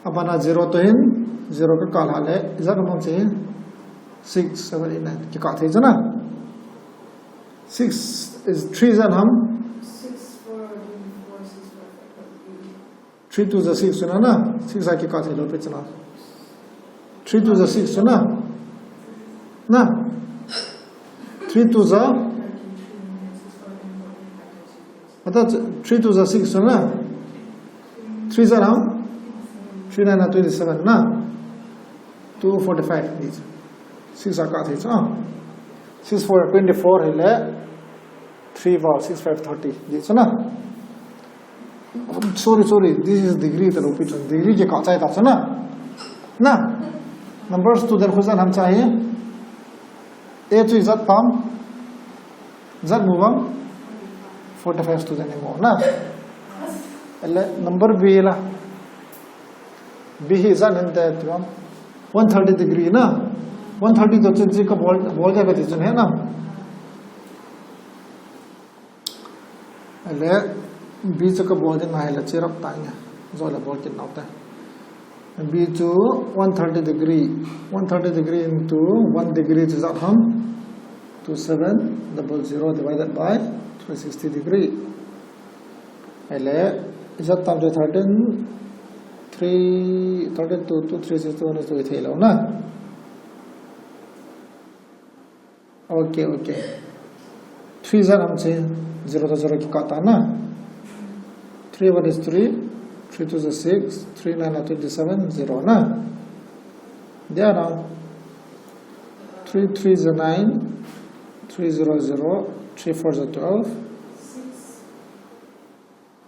Abana zero toh hin, zero ka kah le, ijat ham chu? Six, seven, eight, nine. Kikah thei chu na. Six is three ijat ham? Six four, twenty-four, six four, five, eight. Three two ja six chu na na, six a kikah thei lou pi chu na. Three two ja six chu na. Na. Three two ja. Ata three two ja six chu na. Three ja na. Three nine a twenty-seven na. Two forty-five ni. Six a kah thei chu. Six four twenty-four hile. Three four six five thirty. Di chu na. Sorry, sorry. This is degree ta lou pi chun. Degree kikah chai ta chu na. Na. Number student khu ijat ham chu hi? A chu ijat ham? Ijat mu vang? Forty-five student imu na. Ahile number B la. B hi ijat ham ti vang? One thirty degree na. One thirty toh chun chu kabol, bol dia kati chun he na. Ahile, B chu kabol ding ahile, cherap tah nge. Jole bol kit nau te. B chu one thirty degree. One thirty degree into one degree chu ijat ham? Two seven double zero divided by three sixty degree. Ahile, ijat tam chu thirteen, three, thirteen, two, two, three, six, two, one, two, thei lou na. Okay, okay. Three ijat ham chu? Zero toh zero kikah ta na. Three one is three, three two is six, three nine are twenty-seven, zero na. Dia na. Three three is nine, three zero zero, three four is twelve.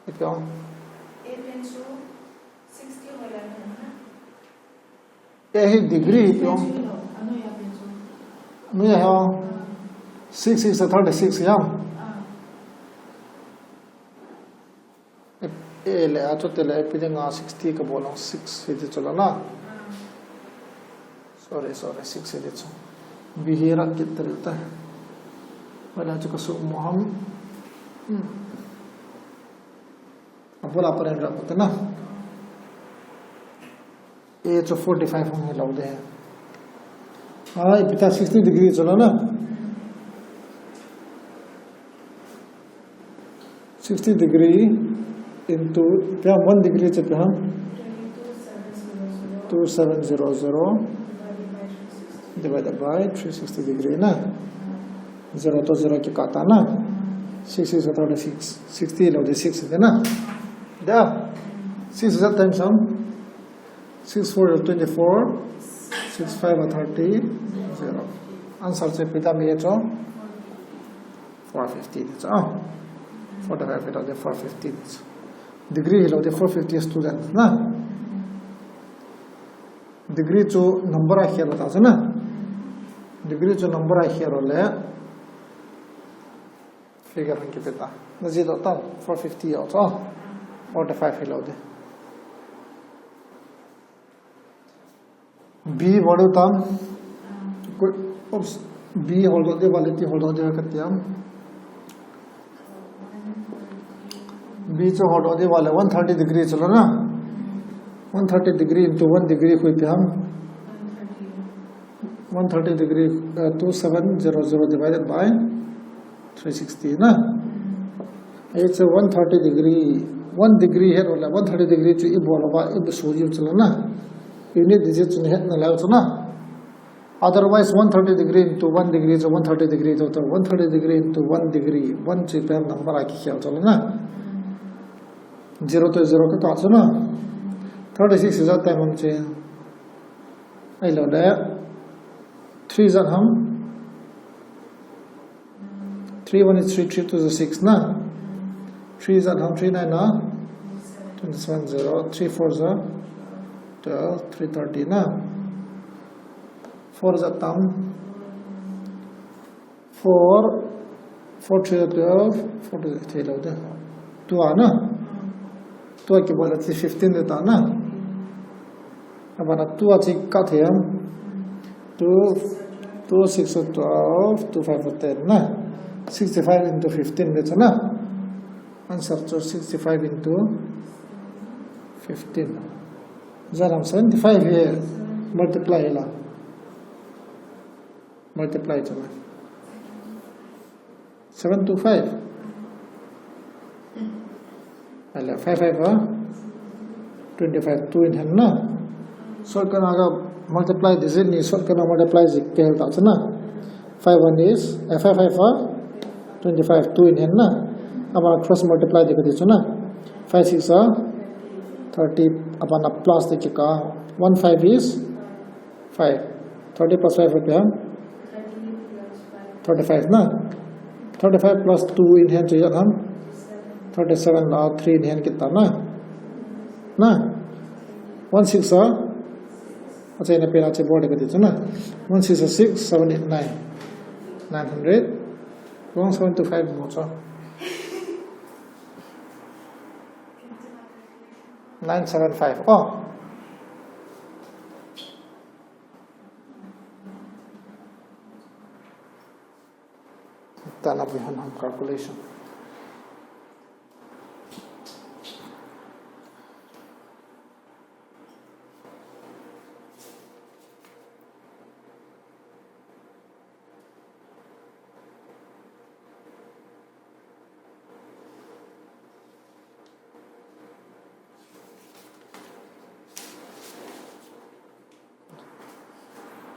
Ipi ong? A hi degree ipi ong? Anoiya ho. Six six thirty-six ya. A le a chu te le ipi dinga sixty kabol ong, six hi ti chu la na. Sorry, sorry, six hi ti chu. B hi rat kit ta ta. Wala chu ka su mo ham. Hmm. Abul a paren rat ta na. A chu forty-five hung hi lou de. Ai, ipi ta sixty degree chu la na. Sixty degree into, ipi ham, one degree chu ipi ham? Two seven zero zero divided by three sixty degree na. Zero toh zero kikah ta na. Six six thirty-six. Sixty lou de six de na. Da. Six ijat times ham? Six four twenty-four, six five thirty, zero. Answer chu ipi ta mi e chu? Four fifty ti chu. Forty-five hilou ding, four fifty ti chu. Degree hilou ding, four fifty students na. Degree chu number a khel ta chu na. Degree chu number a khel le figure hung kipe ta. Na ji do ta, four fifty a chu. Forty-five hilou ding. B value tam. Oops. B holdoh ding, value ti holdoh ding kati am. B chu holdoh ding value one thirty degree chu la na. One thirty degree into one degree khu ipi ham. One thirty degree, uh, two seven zero zero divided by three sixty na. It's a one thirty degree, one degree het le, one thirty degree chu i bol uva, i su jiu chu la na. Unit digit chu het na le chu na. Otherwise, one thirty degree into one degree chu one thirty degree total, one thirty degree into one degree, one chu ipi ham number a kikhel chu la na. Zero to zero ka kah chu na. Thirty-six is a time am che. Ahilou le. Three ijat ham. Three one is three, three two is six na. Three ijat ham, three nine a. Twenty-seven zero, three four is twelve, three thirty na. Four ijat tam. Four, four three twelve, four two thei lou ding. Two a na. Two a kibol le fifteen le ta na. Abana two a chu kah thei am. Two, two six twelve, two five ten na. Sixty-five into fifteen le chu na. Answer chu sixty-five into fifteen. Jaram seventy-five hi multiply la. Multiply chu na. Seven two five. Ahile five five a twenty-five, two in hen na. Shortcut a ka multiply digit ni shortcut a multiply ji kihel ta chu na. Five one is, eh, five five a twenty-five, two in hen na. Abana cross multiply ding kati chu na. Five six a thirty, abana plus ding kikah. One five is five. Thirty plus five ipi ham? Thirty-five na. Thirty-five plus two in hen chu ijat ham? Thirty-seven la three in hen kit ta na. Na. One six a. Achaina pen a che bol ding kati chu na. One six a six, seven eight nine. Nine hundred. Wrong, seven two five mo chu. Nine seven five. Oh. Tana bui hon ham calculation.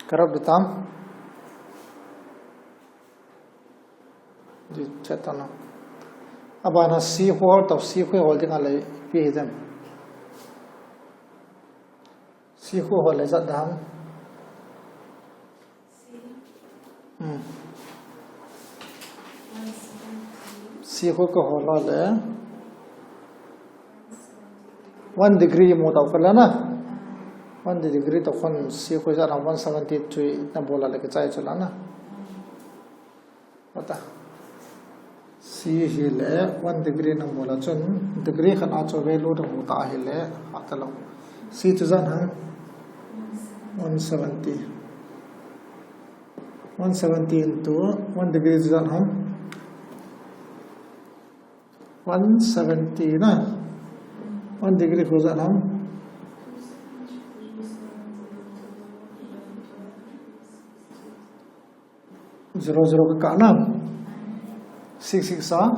Karap ditam. Di chetana. Abana C hol tau, C hol ding a le ipi hidem. C hol le ijat dam. Hmm. C khu ka hol le. One degree mu tau ka la na. One degree to khun C khu ijat ham one seventy three na bol le ka chai chu la na. Wata. C hi le one degree na mu la chun degree khat a chu value na mu ta hi le ha ta lo. C chu ijat ham one seventy. One seventy into one degree chu ijat ham one seventy na. One degree khu ijat ham. Zero zero ka kah na. Six six a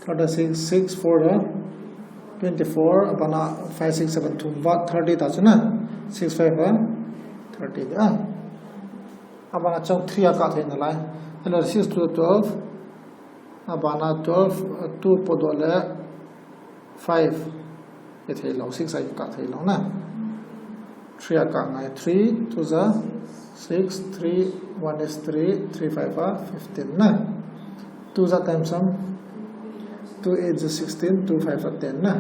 thirty-six, six four a twenty-four, abana five six seven thum vat thirty ta chu na. Six five a thirty a. Abana chong three a kah thei nalai. Hello, six two twelve. Abana twelve, uh, two podoh le five. Kithei lou, six a kah thei lou na. Three a kah ngai, three two ja six, three one is three, three five a fifteen na. Two za times ham? Two eight za sixteen, two five za ten na.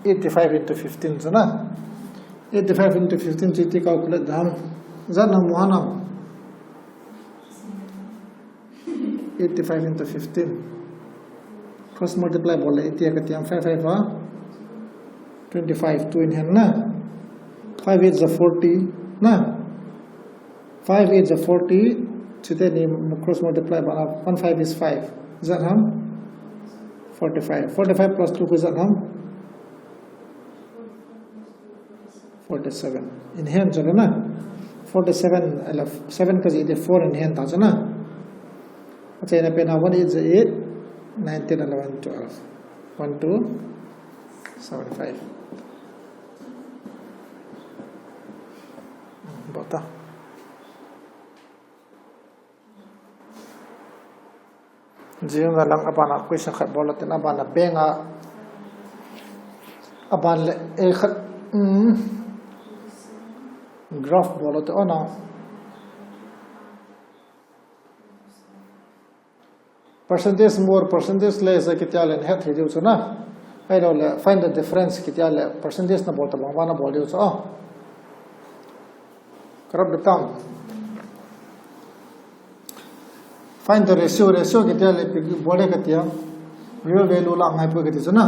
Eighty-five into fifteen chu na. Eighty-five into fifteen chu iti calculate dam. Za na mu hanam. Eighty-five into fifteen. Cross multiply bol le iti ka tiam five five a. Twenty-five, two in hand na. Five eight za forty na. Five eight za forty, chuteni cross multiply bol le, one five is five. Ijat ham? Forty-five. Forty-five plus two ko ijat ham? Forty-seven. In hand chu na? Forty-seven, ala, seven ka jih ding, four in hand ta chu na? Achaina pen a one eight za eight, nine, ten, eleven, twelve. One two seven five. Bol ta. Jing na lang aban a question khat bol le tin, aban a bank a, aban le a khat, um, graph bol le te ona. Percentage more, percentage less, kitia le het hi diu chu na. Ahilou le, find the difference, kitia le, percentage na bol ta bang, bang na bol diu chu. Oh. Graph bitam. Find the ratio, ratio kitia le, bol le kitia. Real value la ngai poi kiti chu na.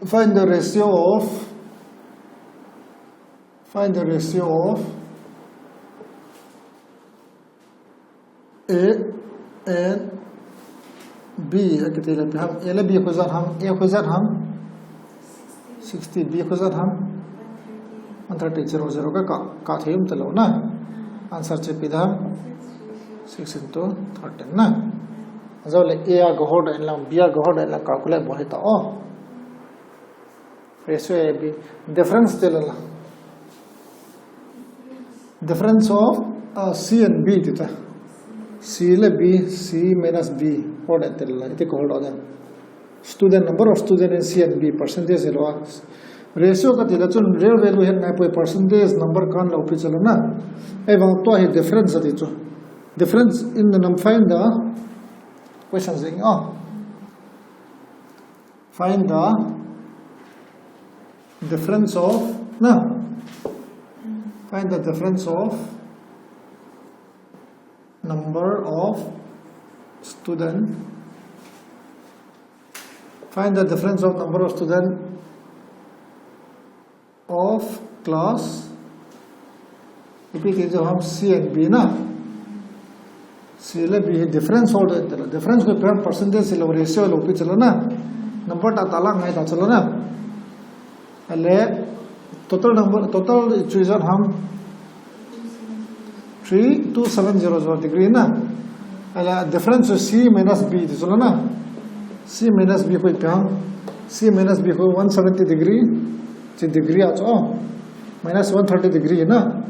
Find the ratio of, find the ratio of A and B, a kiti le ipi ham, A le B ko ijat ham, A ko ijat ham, sixty, B ko ijat ham, one thirty, zero, zero ka, ka, ka thei um talou na. Answer chu ipi ham, six into thirteen na. Ajou le A a gahol da in lang, B a gahol da in lang calculate bol hita o. Ratio A B. Difference ti le la. Difference of, uh, C and B ti ta. C le B, C minus B. Hol da ti le la. Iti ko hol da. Student, number of student in C and B, percentage lo. Ratio kati le chun real value hen ngai poi, percentage number kan lo pi chu lo na. Ahivang tua hi difference ati chu. Difference in the num, find the, question jing, oh. Find the difference of, na? Find the difference of number of student. Find the difference of number of student of class. Ipi kiti ham, C and B na. C le B hi difference hol da ti le. Difference ko ipi ham, percentage lo, ratio lo, ipi chu lo na. Number tah tah la ngai ta chu lo na. Ale total number, total chu ijat ham, three two seven zero zero degree na. Ale difference chu C minus B ti chu lo na. C minus B ko ipi ham. C minus B ko one seventy degree. Chi degree a chu, oh. Minus one thirty degree na.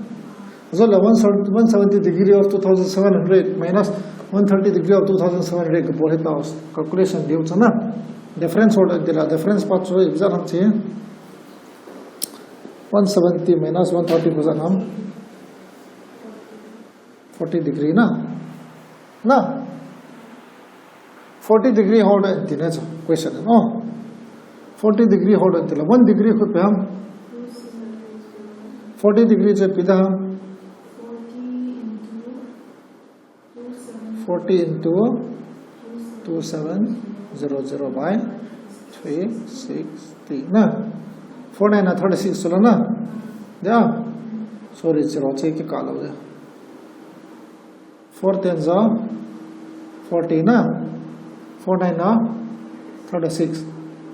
Ajou le one seventy degree of two thousand seven hundred minus one thirty degree of two thousand seven hundred ka bol hita o. Calculation diu chu na. Difference hol da ti le, difference pa chu ijat ham chi. One seventy minus one thirty ko ijat ham. Forty degree na. Na. Forty degree hol da ti na chu question, oh. Forty degree hol da ti le. One degree ko ipi ham. Forty degree chu ipi da ham. Forty into two seven zero zero by three sixty na. Four nine a thirty-six chu lo na. Ya. Sorry, zero chu kikah lou de. Four ten za forty na. Four nine a thirty-six.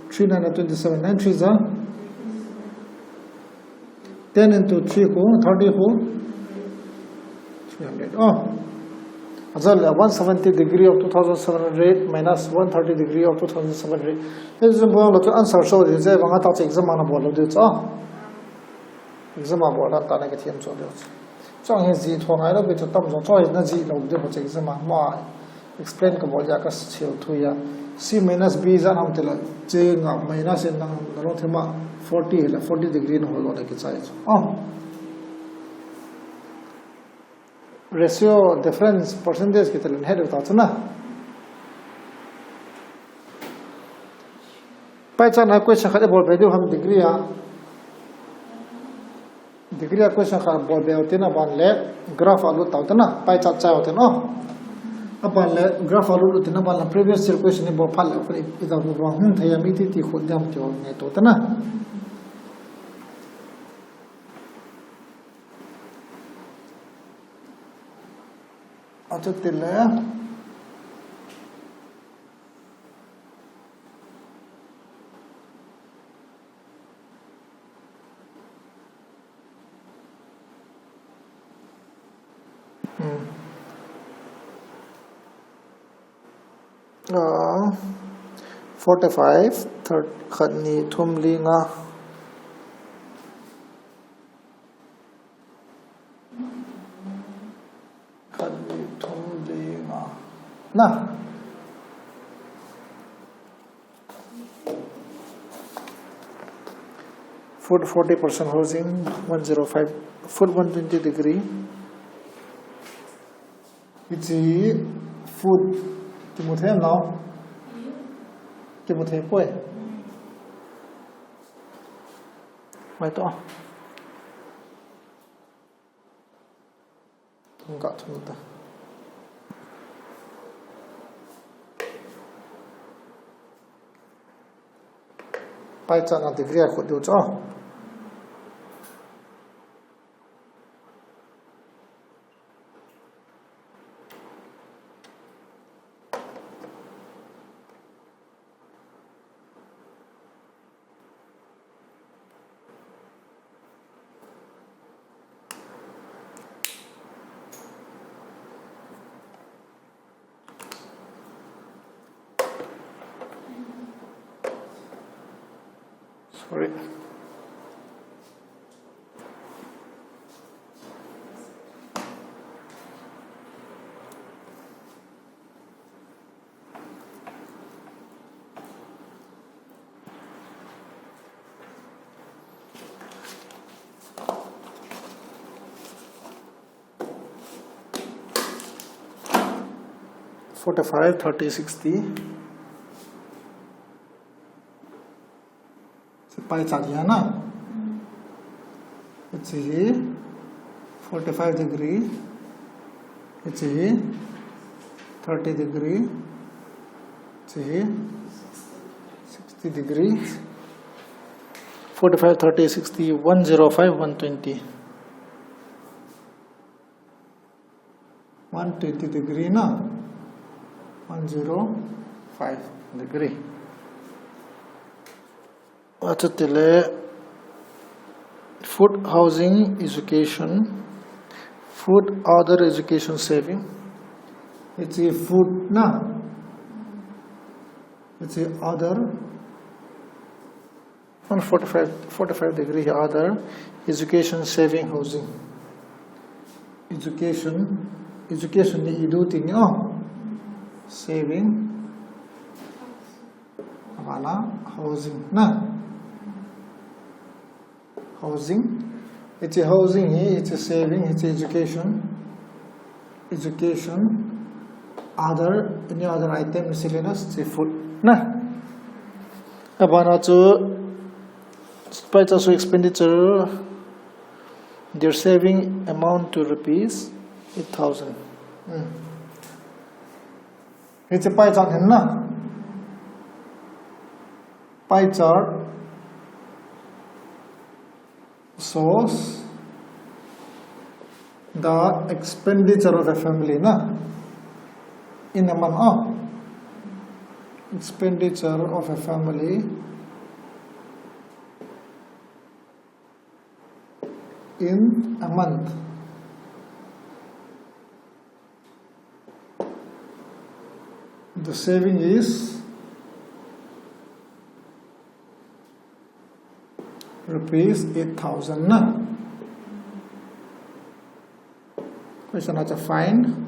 Three nine a twenty-seven. Nine three za ten into three ko, thirty ko, three hundred. Oh. Ajou le one seventy degree of two thousand seven hundred minus one thirty degree of two thousand seven hundred. Hichu bol le chu answer show ding chu, ahivang a tah chu exam a na bol lou diu chu. Exam a bol dan tah na kithem chu diu chu. Chuang hi jih thou ngai lou pi chu, tam jong chu hi na jih lou diu chu exam a. Ma explain ka bol a ka sil thu a. C minus B ijat ham ti le, chi nga minus in nang na long thima forty le, forty degree na hol le kichai chu. Oh. Ratio, difference, percentage kiti lun het u ta chu na. Pie chart na question khat i bol be diu ham degree a. Degree a question khat bol be u tin aban le graph a lut tau tin a, pie chart chai u tin o. Aban le graph a lut lut tin aban le previous year question i bol phat le i da bu bang hung thei a mi ti ti khut diam ti o ne to tin a. Achu ti le. Hmm. Ah, forty-five, third, khat, ni, thum, li, nga. Khat, ni, thum, li, nga. Na. Foot forty percent housing, one zero five, foot one twenty degree. Hiche foot kimu thei em nao? Kimu thei poi. Mai to. Tung ka thum ta. Pie chart na degree a khut diu chu. Sorry. Forty-five, thirty, sixty. Pie chart hi na. Hiche hi forty-five degree. Hiche hi thirty degree. Hiche hi sixty degree. Forty-five, thirty, sixty, one zero five, one twenty. One twenty degree na, one zero five degree. Achu ti le food, housing, education, food, other, education, saving. Hiche food na. Hiche other. One forty-five, forty-five degree other, education, saving, housing. Education, education ni idu ti ni o. Saving. Abana housing na. Housing. Hiche housing hi, hiche saving, hiche education. Education, other, any other item, miscellaneous, hiche food na. Abana chu pie chart chu expenditure, their saving amount to rupees eight thousand. Hmm. Hiche pie chart hin na. Pie chart shows the expenditure of a family na. In a month, oh. Expenditure of a family in a month. The saving is rupees eight thousand na. Question acha, find.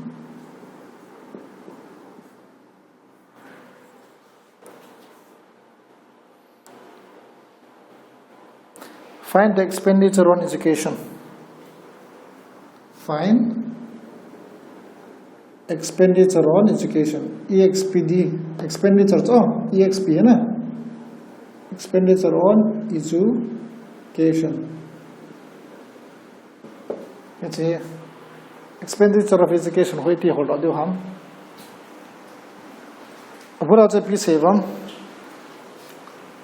Find the expenditure on education. Find Expenditure on education, E X P D, expenditure chu, E X P hai na? Expenditure on education. Hiche expenditure of education hoi ti hol diu ham. Abura chu ipi sei vang.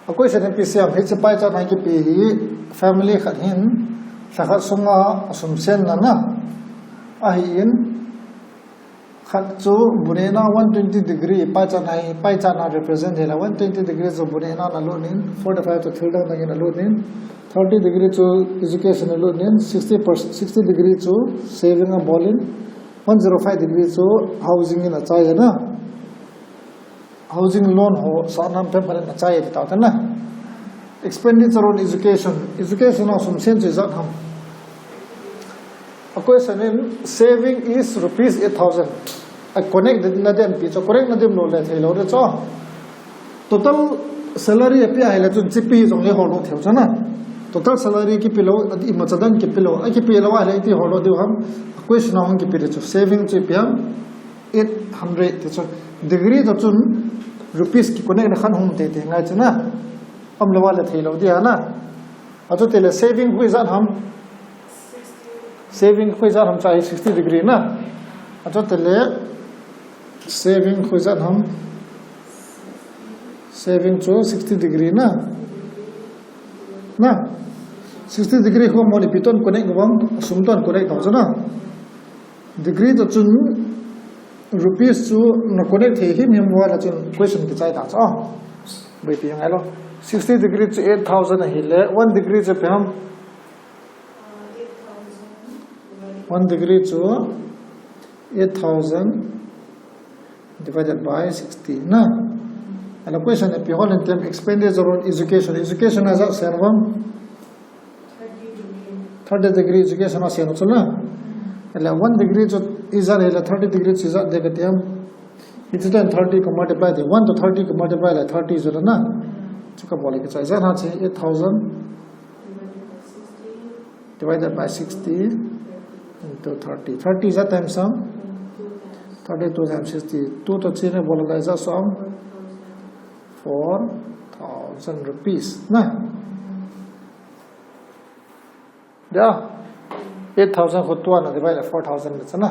A question ipi sei ham, hiche pie chart na kipe hi family khat hin lha khat sunga asum sen na na. Ahin khat chu bu nehna one twenty degree pie chart na hi, pie chart na represent hila one twenty degree chu bu nehna na lut in, forty-five chu thil dang dang in alut in, thirty degree chu education alut in, sixty percent, sixty degree chu saving abol in, one zero five degree chu housing in achai na. Housing loan ho sa nam pem pem na chai ti ta na. Expenditure on education. Education a sum sen chu ijat ham. A question in saving is rupees eight thousand. A connect na den pi chu connect na dem lo le thei lo de chu. Total salary a pi a hile chun chipi jong le hol lo theu chu na. Total salary kipi lo, ima cha dan kipi lo. A kipi lo a le iti hol lo diu ham. A question a hung kipi de chu saving chu ipi ham. Eight hundred ti chu degree to chun rupees ki connect na khan hum te te ngai chu na. Am lo wa le thei lo dia na. A chu te le saving hui jan ham. Saving hui jan ham cha hi sixty degree na. A chu te le saving hui jan ham. Saving chu sixty degree na. Na. Sixty degree ho mo ni pi ton connect bang, sum ton connect dong chu na. Degree to chun rupees chu na connect thei him him wa la chun question kichai ta chu. Bei pi ngai lo. Sixty degree chu eight thousand a hile, one degree chu ipi ham. One degree chu eight thousand divided by sixty na. A la question ipi hol in tem expenditure on education. Education a ijat sen vang. Thirty degree education a sen chu na. A la one degree chu ijat le thirty degree chu ijat de ka tem. It's then thirty ka multiply de. One to thirty ka multiply le thirty chu na. Chu ka bol le ka chai ijat ha chu eight thousand divided by sixty into thirty. Thirty ijat times sum. Thirty two times sixty. Two to three na bol le ijat sum. Four thousand rupees na. Dia, eight thousand khu two na divide le four thousand le chu na.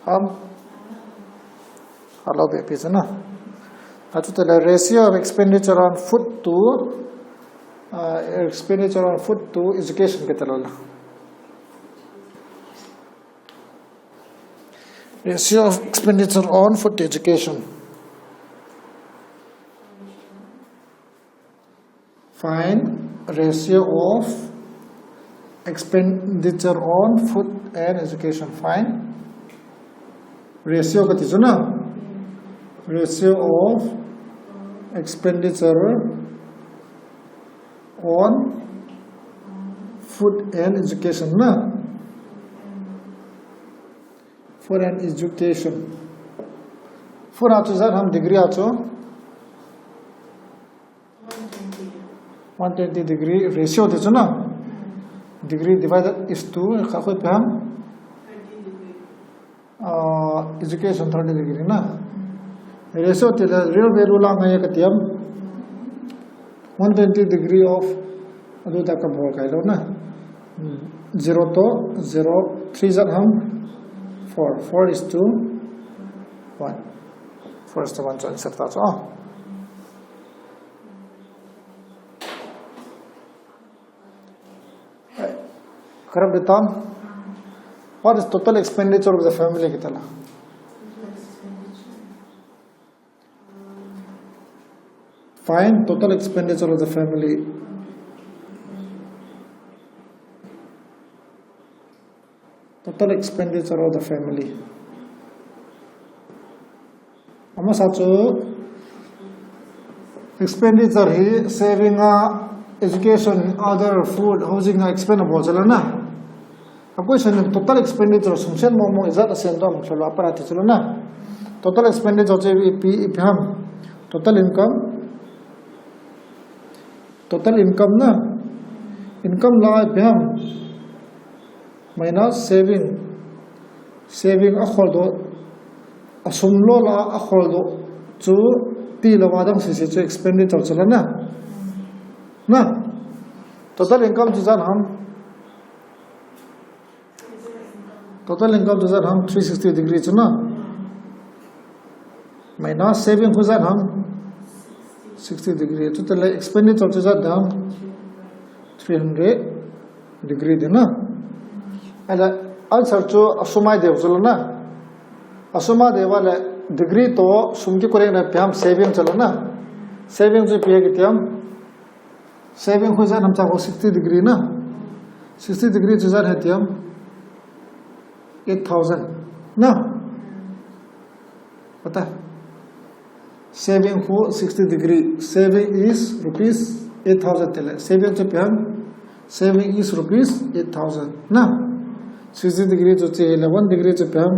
Ham. Hello, baby, chu na. A chu te le ratio of expenditure on food to, uh, expenditure on food to education kiti lo la. Ratio of expenditure on food to education. Find ratio of expenditure on food and education. Find ratio kati chu na. Ratio of expenditure on food and education na. Food and education. Food a chu ijat ham, degree a chu. One twenty degree ratio ti chu na. Degree divided is two, ka khoi peham. Uh, education thirty degree na. Ratio ti le real value la ngai ka tiam. One twenty degree of, adu ta ka bol kai lo na. Hmm. Zero to zero, three ijat ham. Four. Four is to one. Four is to one, so answer ta chu. Ah. Karap ditam. What is total expenditure of the family kiti la? Find total expenditure of the family. Total expenditure of the family. Amasa chu expenditure hi saving a, education, other, food, housing a expend abol chu la na. A question in total expenditure sum sen mo mo ijat a sen dom chu la para ti chu la na. Total expenditure chu ipi, ipi ham. Total income. Total income na. Income la ipi ham. Minus saving. Saving a kholdoh, a sum lou la a kholdoh chu tilou a dang sese chu expenditure chu la na. Na. Total income chu ijat ham. Total income chu ijat ham three sixty degree chu na. Minus saving khu ijat ham sixty degree. Chu tele expenditure chu ijat ham three hundred degree ding na. Ahile answer chu a sum a deu chu la na. A sum a deu a le degree toh sum kiconnect na ipi ham saving chu la na. Saving chu ipi ham kiti ham. Saving khu ijat ham cha khu sixty degree na. Sixty degree chu ijat ham ti ham. Eight thousand. Na. Pata. Saving khu sixty degree. Saving is rupees eight thousand tele. Saving chu ipi ham. Saving is rupees eight thousand. Na. Sixty degree chu chu hile one degree chu ipi ham.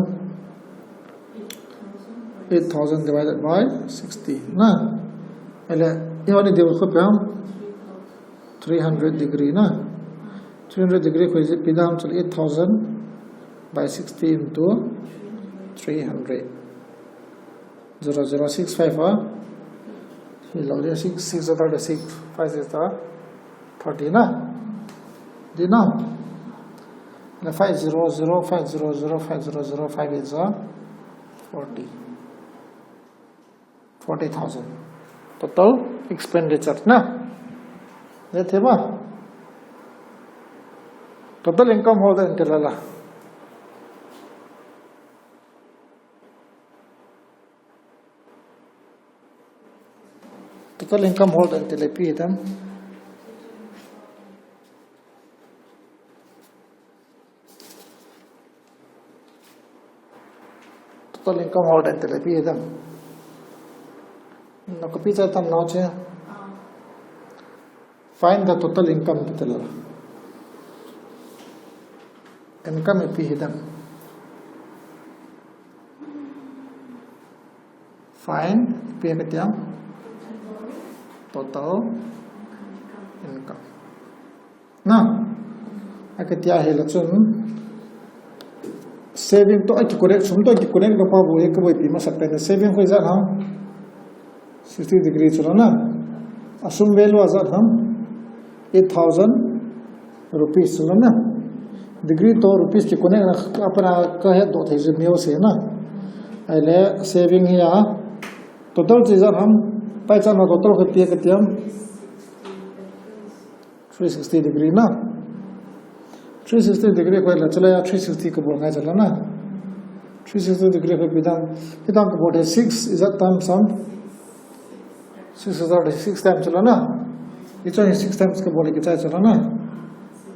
Eight thousand divided by sixty. Na. Ahile, i honi deu khu ipi ham. Three hundred degree na. Three hundred degree khu ipi ham chu eight thousand by sixty into three hundred. Zero zero six five a. Hilou le six, six zero six, five zero thirty na. Ding na. Na five zero zero, five zero zero, five zero zero, five eight za forty. Forty thousand. Total expenditure na. Dei thei ba. Total income hol ding tile la. Total income hol ding tile ipi ham. Total income hol ding tile ipi ham. Na copy chai tam nau che. Find the total income kiti la. Income ipi ham. Find ipi kati ham. Total income. Na. Akati ahile chun. Saving toh akiconnect, sum toh akiconnect na pa bou hi kabol pi masa pen saving khu ijat ham. Sixty degree chu la na. A sum value a ijat ham. Eight thousand rupees chu la na. Degree toh rupees kiconnect na a pat a kahet doh thei chu neo se na. Ahile saving hi a. Total chu ijat ham. Pai chan na total khu ipi kati ham. Three sixty degree na. Three sixty degree khu le chule a three sixty kabol ngai chu la na. Three sixty degree khu ipi ham. Ipi ham kabol thei six ijat times ham. Six ijat six times chu la na. Hichu hi six times kabol le kichai chu la na.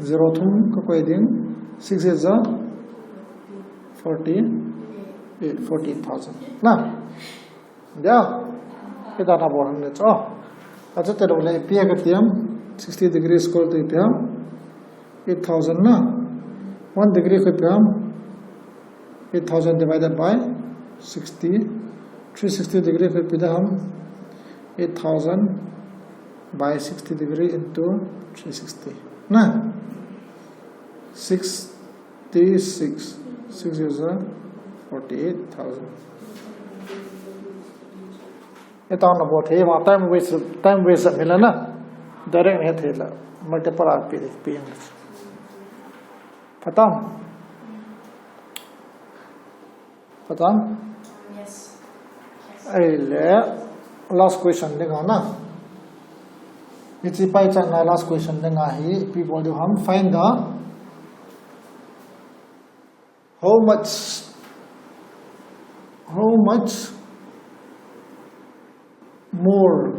Zero thum kakoi ding. Six eight za forty eight, forty eight thousand. Na. Dei a. Ipi ham na bol ham le chu. Achu tilou le ipi kati ham. Sixty degree square to ipi ham. Eight thousand na. One degree khu ipi ham. Eight thousand divided by sixty. Three sixty degree khu ipi ham. Eight thousand by sixty degree into three sixty. Na. Six T six, six is a forty-eight thousand. Ipi ham na bol thei ham, time waste, time waste mi la na. Direct ni thei la. Multiple a pi, pi. Phatam. Phatam. Yes. Ahile, last question ding a na. Hiche pie chart na last question ding ahi, ipi bol diu ham, find the how much, how much more,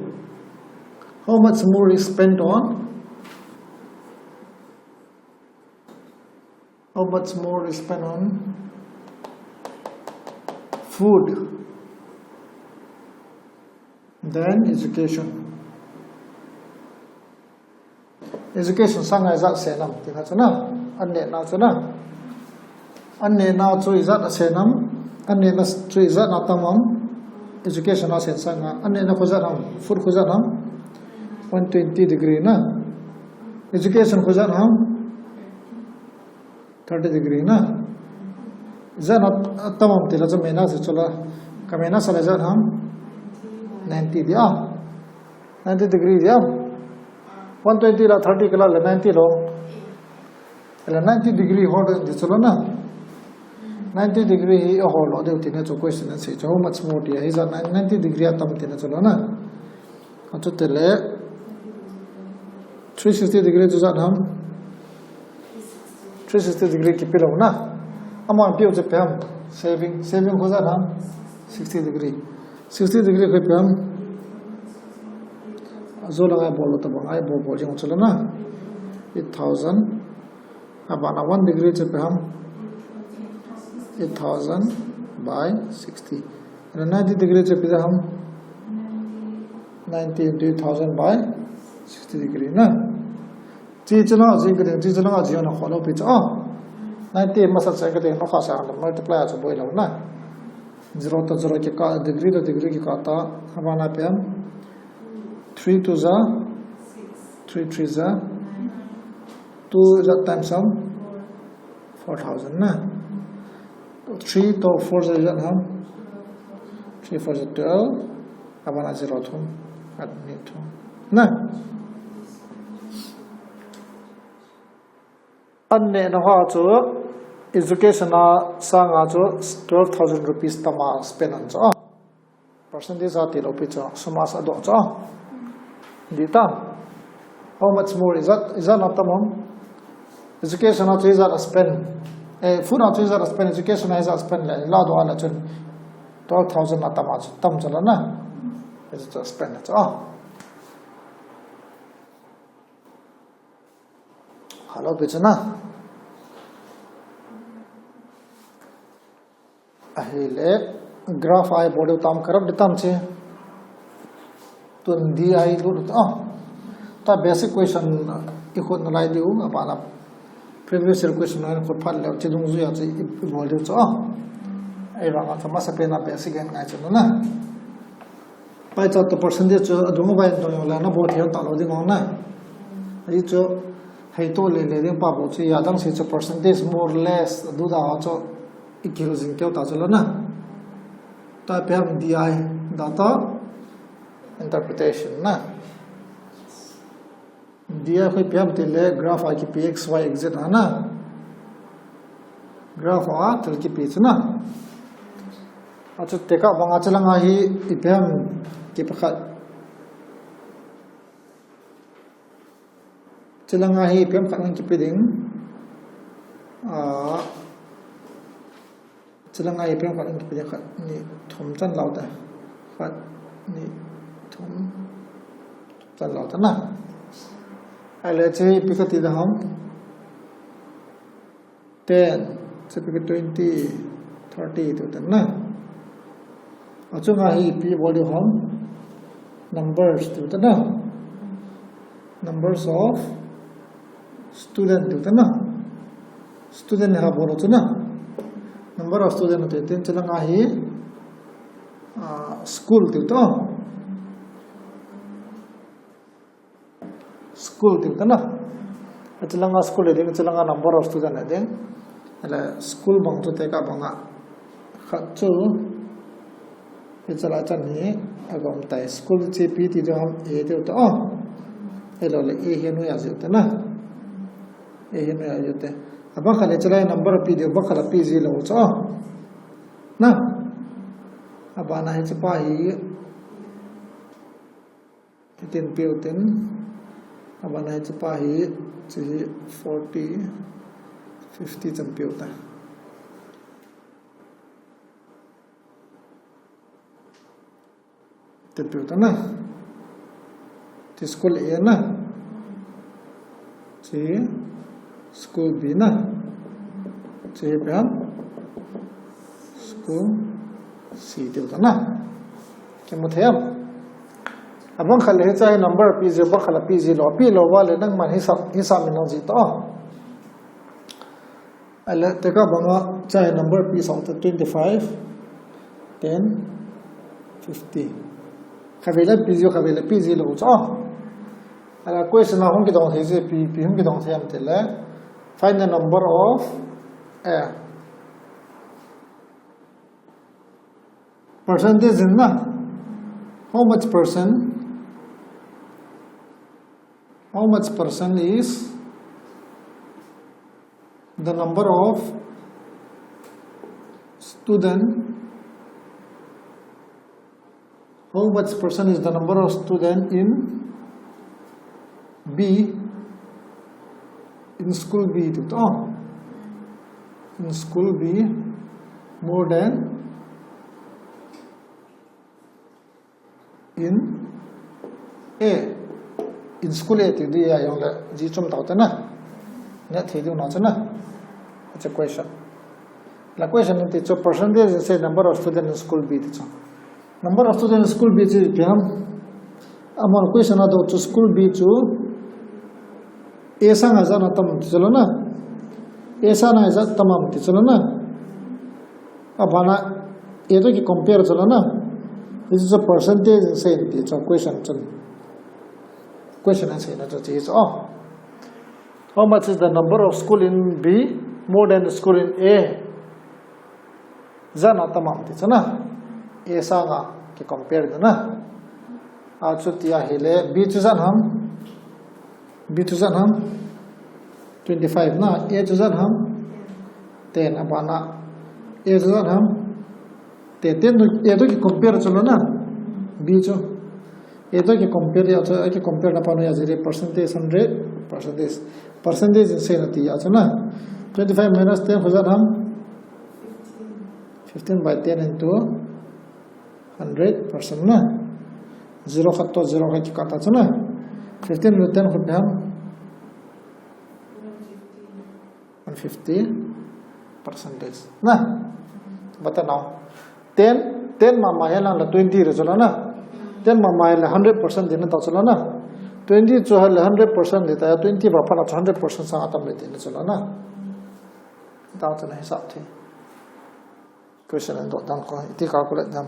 how much more is spent on How much more is spent on food than education? Education sanga ijat sen am, ti kha chu na, an nehna chu na. An nehna chu ijat a sen am, an nehna chu ijat a tam am, education a sen sanga, an nehna khu ijat am, food khu ijat am, one twenty degree na. Education khu ijat am, thirty degree na. Z na atam ham ti la chu minus chu la. Ka minus la Z ham? Ninety dia. Ninety degree dia. One twenty la thirty kala la ninety lo. La ninety degree ho di chu la na. Ninety degree hi a ho lo deu ti na chu question an sei chu how much more dia hi za ninety degree atam ti na chu la na. Achu te le three sixty degree chu za ham? Three sixty degree kipe lo na. Ama piu chu pe ham? Saving, saving ho za ham? Sixty degree. Sixty degree ho pe ham? Ajo la ngai bol lo ta bang ai bol bol jing chu la na. Eight thousand. Abana one degree chu pe ham? Eight thousand by sixty. And ninety degree chu pe ham? Ninety into eight thousand by sixty degree na. Chi chu na, chi ka ding, chi chu na, chi na kholo pi chu. Oh. Ninety masa cha ka ding, no kha sa multiply chu boi lo na. Zero to zero kikah, degree to degree kikah ta, abana pe ham? Three two za, three three za, two za times ham? Four thousand na. Three to four za ham? Three four za twelve. Abana zero thum. Ani thum. Na. An neh na ho chu education a sanga chu twelve thousand rupees tama spend an chu. Percentage a ti lo pi chu, sum a sa doh chu. Di ta. How much more is that? Is that not tamam? Education a chu is that a spend? Eh, food a chu is that a spend? Education a is that a spend le la doh a la chun twelve thousand a tama chu tam chu la na. Is that a spend chu. Hello, pi chu na. Ahile, graph a i bol diu tam, ka rap di tam che. Tun D I lut ta. Ta basic question i khut na lai diu, abana previous year question na khut phat leu, chi dungjuia chu i, i bol diu chu. Ahivanga chu masa pen a basic ngai chu na. Pie chart to percentage chu adung vai dong jong le na bol thei ta lo ding ong na. Ahi chu hei to le le ding pa bol chu ya dang si chu percentage more or less du da chu i kihil jing keu ta chu lo na. Ta pe ham D I, data interpretation na. D I khu ipi ham ti le graph a kipe X, Y, Z a na. Graph a thil kipe chu na. Achu tekah banga chu langa hi ipi ham kipe khat. Chu langa hi ipi ham khat nang kipe ding. Ah, Chu langa ipi ham khat in kipe ding, khat, ni, thum chan lau ta. Khat, ni, thum, thum chan lau ta na. Ahile chu ipi kati ding ham? Ten, chu ipi ka twenty, thirty tiu ta na. Achunga hi ipi bol diu ham? Numbers tiu ta na. Numbers of student tiu ta na. Student ha bol chu na. Number of student tiu tin chu langa hi, ah, school tiu ta. School tiu ta na. Chu langa school ding, chu langa number of student ding. Ahile school bang chu tekah banga. Khat chu, hiche lai chan hi, agom tai. School chu ipi ti diu ham, A tiu ta, oh. Ahilou le, A hi noiya jiu ta na. A hi noiya jiu te. Abang khat le hiche lai number pi diu, bang khat le pi ji lou chu, oh. Na. Abana hiche pa hi, Hitin piu tin, abana hiche pa hi, hiche hi forty, fifty chan piu ta. Hitin piu ta na. Hiche school A na. Hiche school B na. Hiche hi ipi ham? School C tiu ta na. Kimu thei am? Abang khat le hiche hi number pi ji, bang khat le pi ji lou, pi lou va le nangman hisap, hisap min nang ji ta. Ahile, tekah banga hiche hi number pi sah ta twenty-five, ten, fifty. Khatvei le pi ji, khatvei le pi ji lou chu. Ahile question a hung kidong thei chu, ipi, ipi hung kidong thei am tile. Find the number of, eh, Percentage in na. How much percent? How much percent is the number of student? How much percent is the number of student in B, in school B to? In school B more than in A, in school A ti di a jong le ji chom tau te na. Ne thei diu na chu na. It's a question. La question ti chu percentage in say number of student in school B ti chu. Number of student in school B chu ipi ham. Amahon question a doh chu school B chu A sanga ijat atam ti chu lou na. A sanga ijat atam ti chu lou na. Abana A to ki compare chu lou na. This is a percentage in say ti chu question chu. Question in say na chu ti chu. Oh. How much is the number of school in B more than the school in A? Ijat atam ti chu na. A sanga ki compare na. A chu ti ahile B chu ijat ham. B chu ijat ham. Twenty-five na. A chu ijat ham. Ten abana. A chu ijat ham. Ten, ten to, A to ki compare chu lou na. B chu. A to ki compare a chu, ki compare na pa nu a ji le percentage hundred, percentage. Percentage in say na ti a chu na. Twenty-five minus ten khu ijat ham. Fifteen by ten into hundred percent na. Zero khat to zero khat ki cut a chu na. Fifteen into ten khu ipi ham. One fifty percentage. Na. Bata nau. Ten, ten mama ahile twenty re chu lou na. Ten mama ahile hundred percent ti na tau chu lou na. Twenty chu ahile hundred percent ti ta, twenty ba pha na chu hundred percent sanga atam le ti na chu lou na. Tau chu na hisap thei. Question in doh dan ko, iti calculate dan.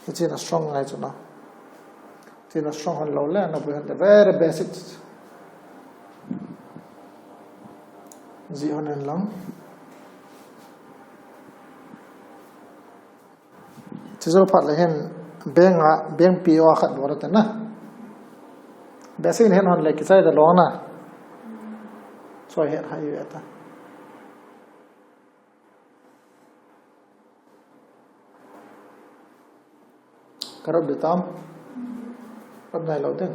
Hichi na strong ngai chu na. Hichi na strong hon lou le, na bui hon le very basic. Ji hon en lang. Chi jo phat le hin bank a, bank P O a khat bol ta na. Basic in hen hon le kichai da lou na. Choi het hai ve ta. Ka rap de tam. Rap nai lou te.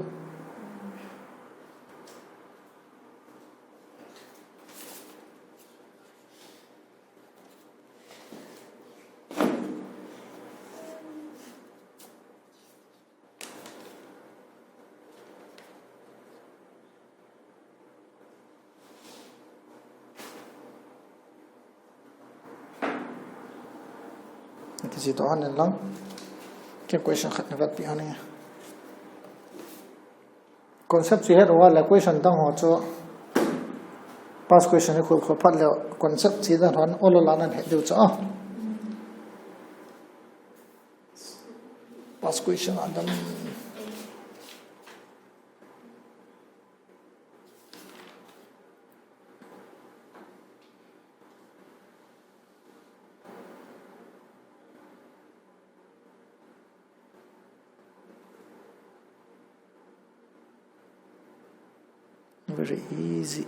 Iti si to hanin lang. Ke question khat na vet pi hanin. Concept chi het uva le question dang ho chu past question khu khu phat le concept chi dan hon olo la nan het diu cha. Past question adam. Very easy.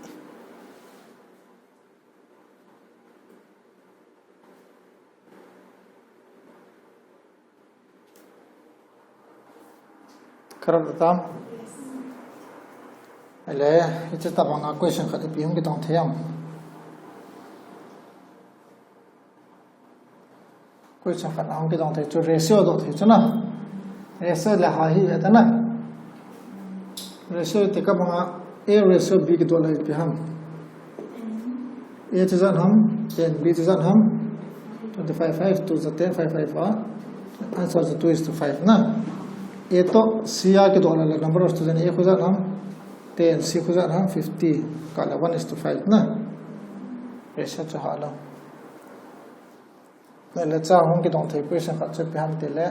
Ka rap tam. Ale, hiche tabang a question khat ipi hung kitong thei am. Question khat hung kitong thei chu ratio doh thei chu na. Ratio le ha hi ve ta na. Ratio te ka bang a A ratio B kidoh le ipi ham. A chu ijat ham, ten, B chu ijat ham, twenty-five, five, two, ten, five, five, ah. Answer chu two is to five na. A to C a kidoh le number of student A khu ijat ham, ten, C khu ijat ham, fifty, kah le one is to five na. Ratio chu ha lou. Le cha hung kidong thei question khat chu ipi ham ti le.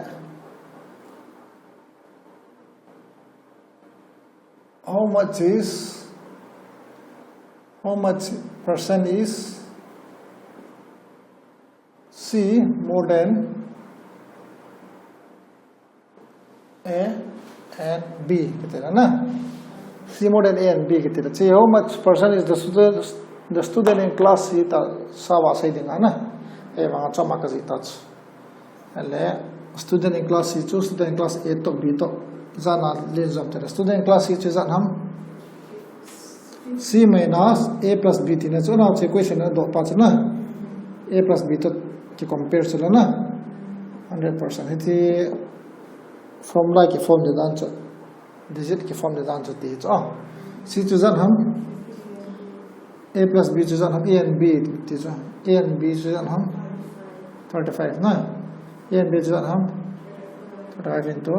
How much is, how much percent is C more than A and B kiti na. C more than A and B kiti na. See how much percent is the student, the student in class C ta sa va sei ding na. E vang chama ka ji ta chu. Ale student in class C chu student in class A to B to. Jana len jom te. Student in class C chu jan ham. C minus A plus B ti na chu na che question na do pa chu na. A plus B to ki compare chu la na. Hundred percent. Hiti formula ki form de dan chu. Digit ki form de dan chu ti chu. Ah. C chu jan ham. A plus B chu jan ham. A and B ti chu. A and B chu jan ham. Thirty-five na. A and B chu jan ham. Thirty-five into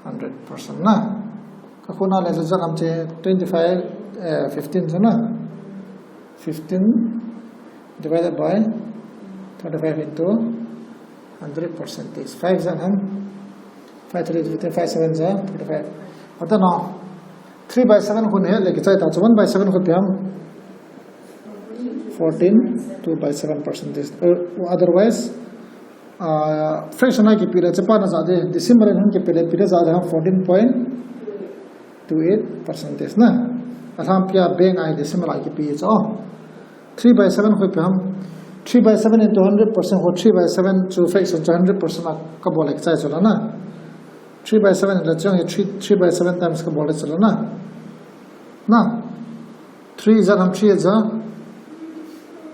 hundred percent na. Ka khuna le chu jan ham che twenty-five, eh, fifteen chu na. Fifteen divided by thirty-five into hundred percentage. Five jan ham. Five three fifteen, five seven ja thirty-five. Ata na. Three by seven khun he le ki chai ta chu one by seven khun pe ham. Fourteen, two by seven percentage. Uh, otherwise, uh, fraction a kipe le, chapa na ja de, decimal in hung kipe le, pe le ja de ham fourteen point two eight percentage na. Alham pia bank a decimal a kipe chu. Three by seven khoi pe ham. Three by seven into hundred percent ho three by seven chu fraction chu hundred percent a ka bol le ki chai chu la na. Three by seven le chang hi three, three by seven times ka bol le chu la na. Na. Three jan ham three ja.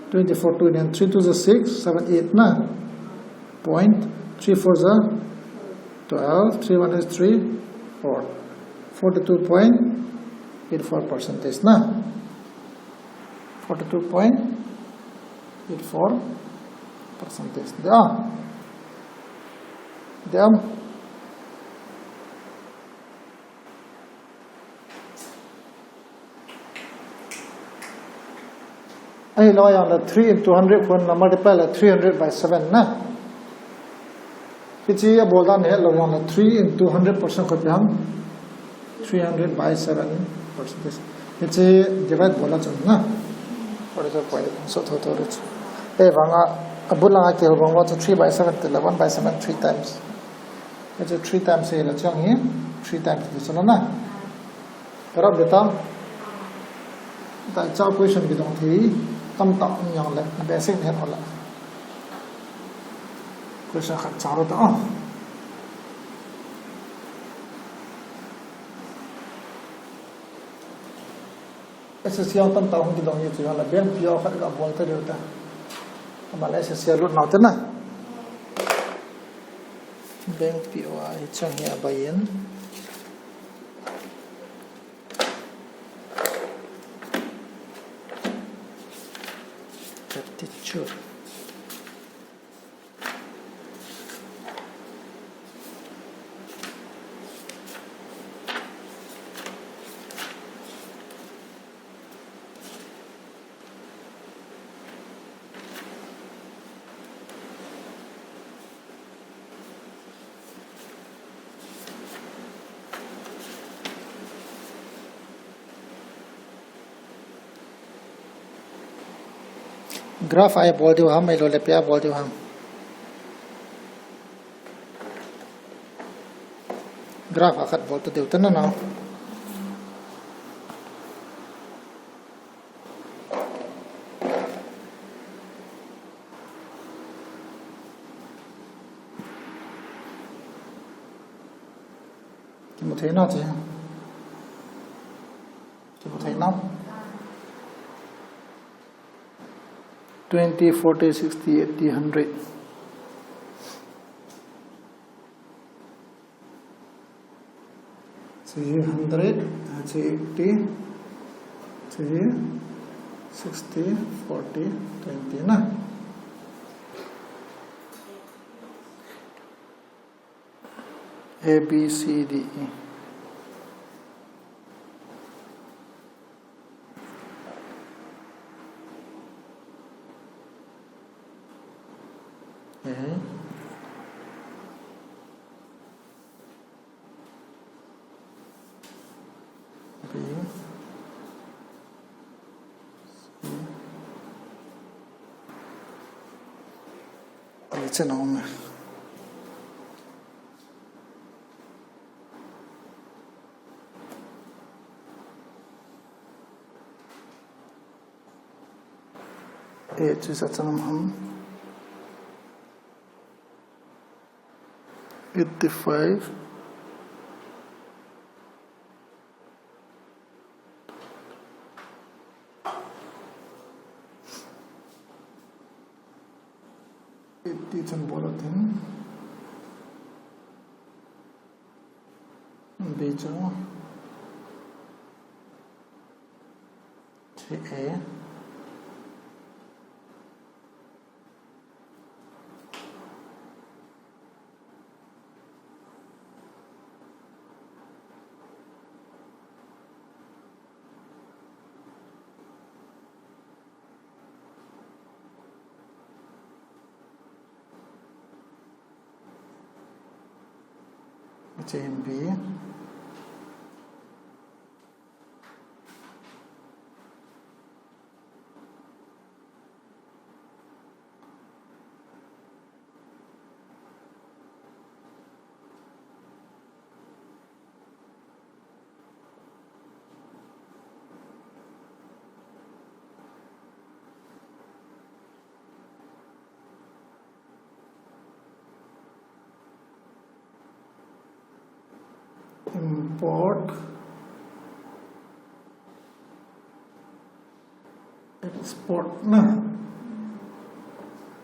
Twenty-four, two and three two ja six, seven, eight na. Point three four ja twelve, three one is three, four. Forty-two point eight four percentage na. Forty-two point eight four percentage. Dia. Dia. Ahilou jong le three into hundred khun na multiply le three hundred by seven na. Hiche a bol dan he lo jong le three into hundred percent khun pe ham. Three hundred by seven percentage. Hiche divide bol a chun na. Forty-two point so tho tho le chu. E vang a, a bul lang a kihou vang va chu three by seven ti le one by seven three times. Hiche three times hi le chang hi three times ti chu na. Perap beta. Ta cha question kidong thei tamtah um jong le basic het ho la. Question khat cha lo ta. S S C a tamtah hung kidong hi chu jong le bank P O khat ka bol ta diu ta. Ama le S S C a lut nau te na. Bank P O a hi chang hi a bai in. Aptitude. Graph a bol diu ham, ahilou le pia bol diu ham. Graph a khat bol ta diu ta na na. Kimu thei na che. Kimu thei na. Twenty, forty, sixty, eighty, hundred. Hiche hundred, hiche eighty, hiche sixty, forty, twenty na. A, B, C, D, E. A, B, C, D, chen a um e. A chu ijat chan ham? Eighty-five. Eighty chan bol a tin. B chu three A. Chain B. Import, export na.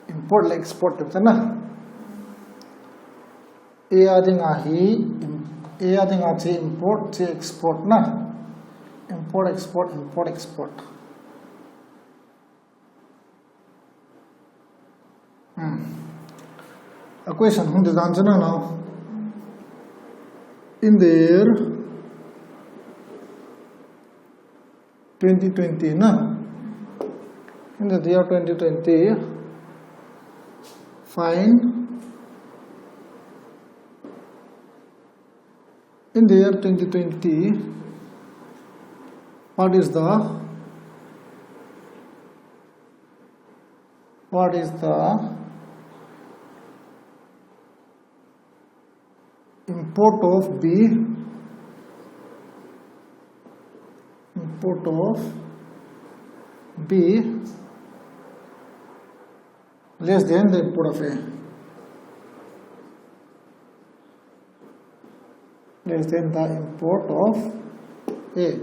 Import le export te na. A a dinga hi, im-, A a dinga chu import, chu export na. Import, export, import, export. Hmm. A question hung design chu na now. In the year twenty twenty na. In the year twenty twenty, find, in the year twenty twenty, what is the, what is the import of B, import of B less than the import of A. Less than the import of A.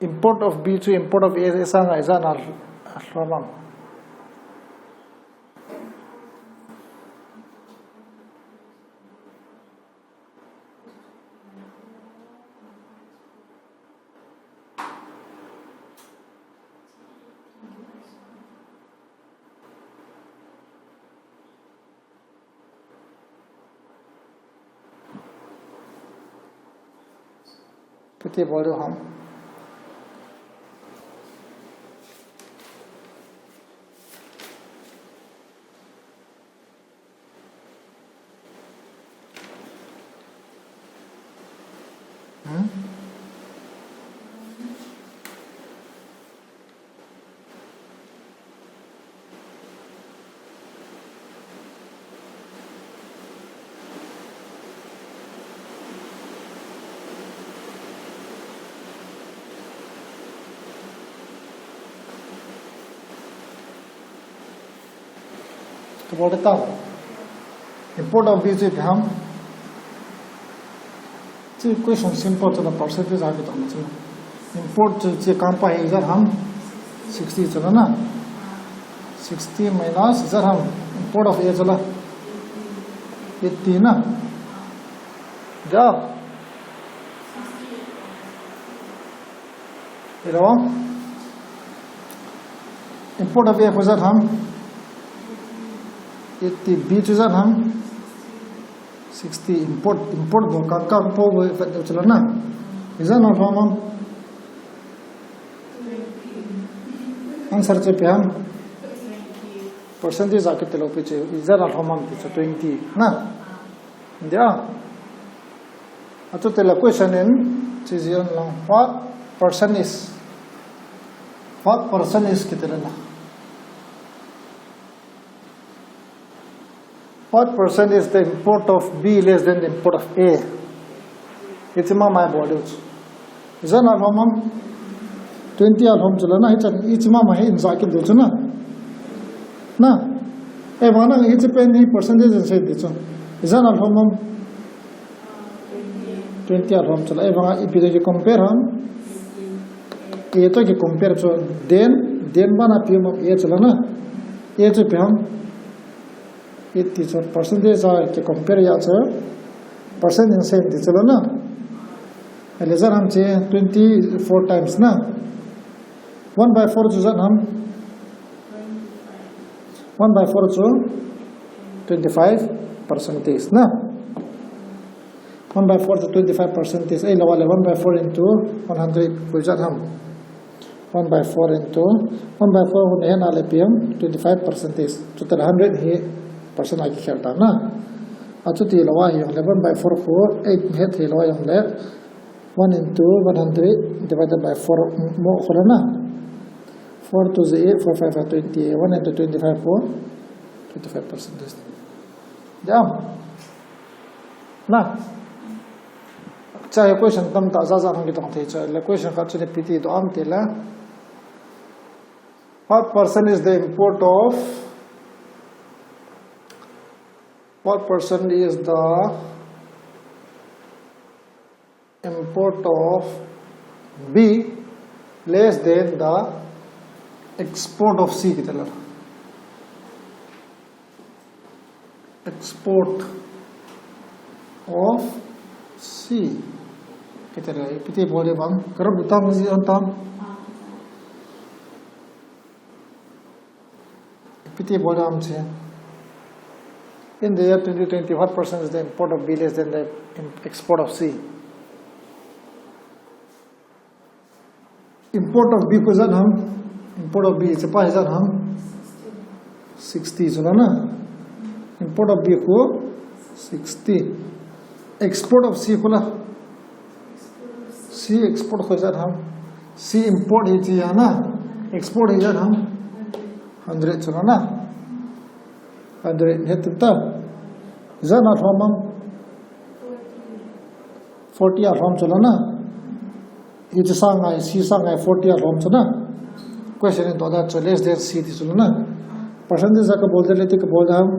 Import of B chu import of A sanga ijat na lhom am? Pati bol diu ham? Hmm? Ka bol de tao. Import of B chu ipi ham? Chu question simple chu na, percentage a kiton chu. Import chu chu kang pa hi ijat ham? Sixty chu na na. Sixty minus ijat ham? Import of A chu la. Eighty na. Dao. Hello? Import of A ijat ham? Eighty. B chu ijat ham? Sixty. Import, import bol kang kang po bol vet deu chu la na. Ijat na lhom am? Answer chu ipi ham? Percentage a kiti lou pi chu. Ijat na lhom am ti chu twenty na. India. Achu te la question in, chi ji an lang, what percent is, what percent is kiti le na. What percent is the import of B less than the import of A? Iti ma mai bol diu chu. Ijat na lhom am? Twenty alhom chu la na, hichan ichi mama hi in ja kit diu chu na. Na. Ahivang nang ichi pen hi percentage in sei ding chu. Ijat alhom ham? Twenty alhom chu la. Ahivang a ipi toh ki compare ham? A toh ki compare chu. Then, then bana ipi ham? A chu la na. A chu ipi ham? Iti chu percentage a ki compare a chu. Percent in sei ding chu la na. Ahile ijat ham chu twenty-four times na. One by four chu ijat ham? One by four chu twenty-five percentage na. One by four chu twenty-five percentage. Ahilou le one by four into one hundred chu ijat ham? One by four into one by four hu nahet na le ipi ham? Twenty-five percentage. Chuti le hundred hi percent a kikhel ta na. Achuti lou a hijongle one by four khu eight nahet thei lou a hijongle one into one hundred divided by four mo khu la na. Four two is eight, four five are twenty, one into twenty-five khu twenty-five percent. Dam. Na. Cha question tamtah jat jat hung kitong thei chu. Le question khat chu ipi ti doh ham ti le. What percent is the import of, what percent is the import of B less than the export of C kiti le. Export of C kiti le. Ipi ti bol ding ham? Ka rap ding tam, ji an tam. Ipi ti bol ding ham chu. In the year twenty twenty, what percent is the import of B less than the im-, export of C? Import of B khu ijat ham? Import of B chu pa ijat ham? Sixty chu la na. Import of B khu sixty. Export of C khu la. C export khu ijat ham? C import hi chu a na. Export hi ijat ham? Hundred chu la na. Hundred het ta. Ijat alhom ham? Forty alhom chu la na. Hiche sang ngai, C sang ngai forty alhom chu na. Question in doh ding chu less than C ti chu la na. Percentage a ka bol ding le ipi ti ka bol ding ham?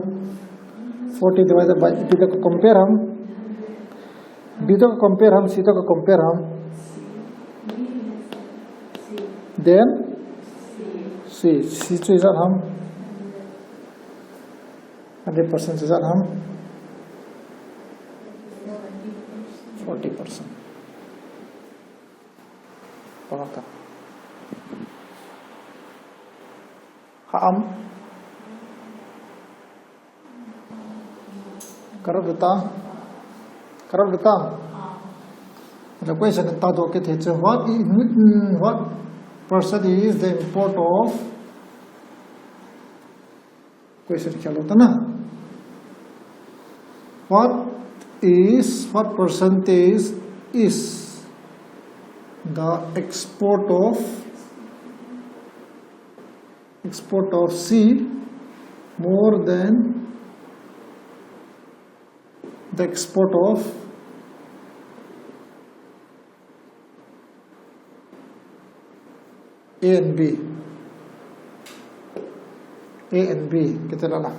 Forty divided by, ipi toh ka compare ham? B toh ka compare ham, C toh ka compare ham? Then C, C chu ijat ham? Hundred percent chu ijat ham? Forty percent. Pang ta. Ham? Ka rap ding tam? Ka rap ding tam? The question ta doh kit thei chu, what is, mm, what percent is the import of, question khel lou ta na. What is, what percentage is the export of, export of C more than the export of A and B. A and B, kiti le na.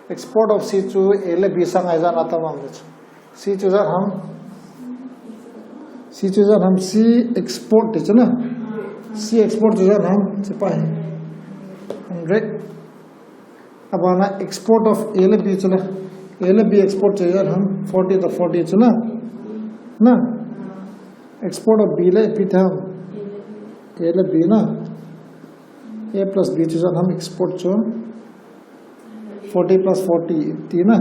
Export of C chu A le B sang a ijat atam ham ti chu. C chu ijat ham? C chu ijat ham? C export ti chu na. C export chu ijat ham? Chi pa hi. Hundred. Abana export of A le B chu la. A le B export chu ijat ham? Forty to forty chu na. Na. Export of B le ipi ti ham? A le B na. A plus B chu ijat ham export chu? Forty plus forty ti na.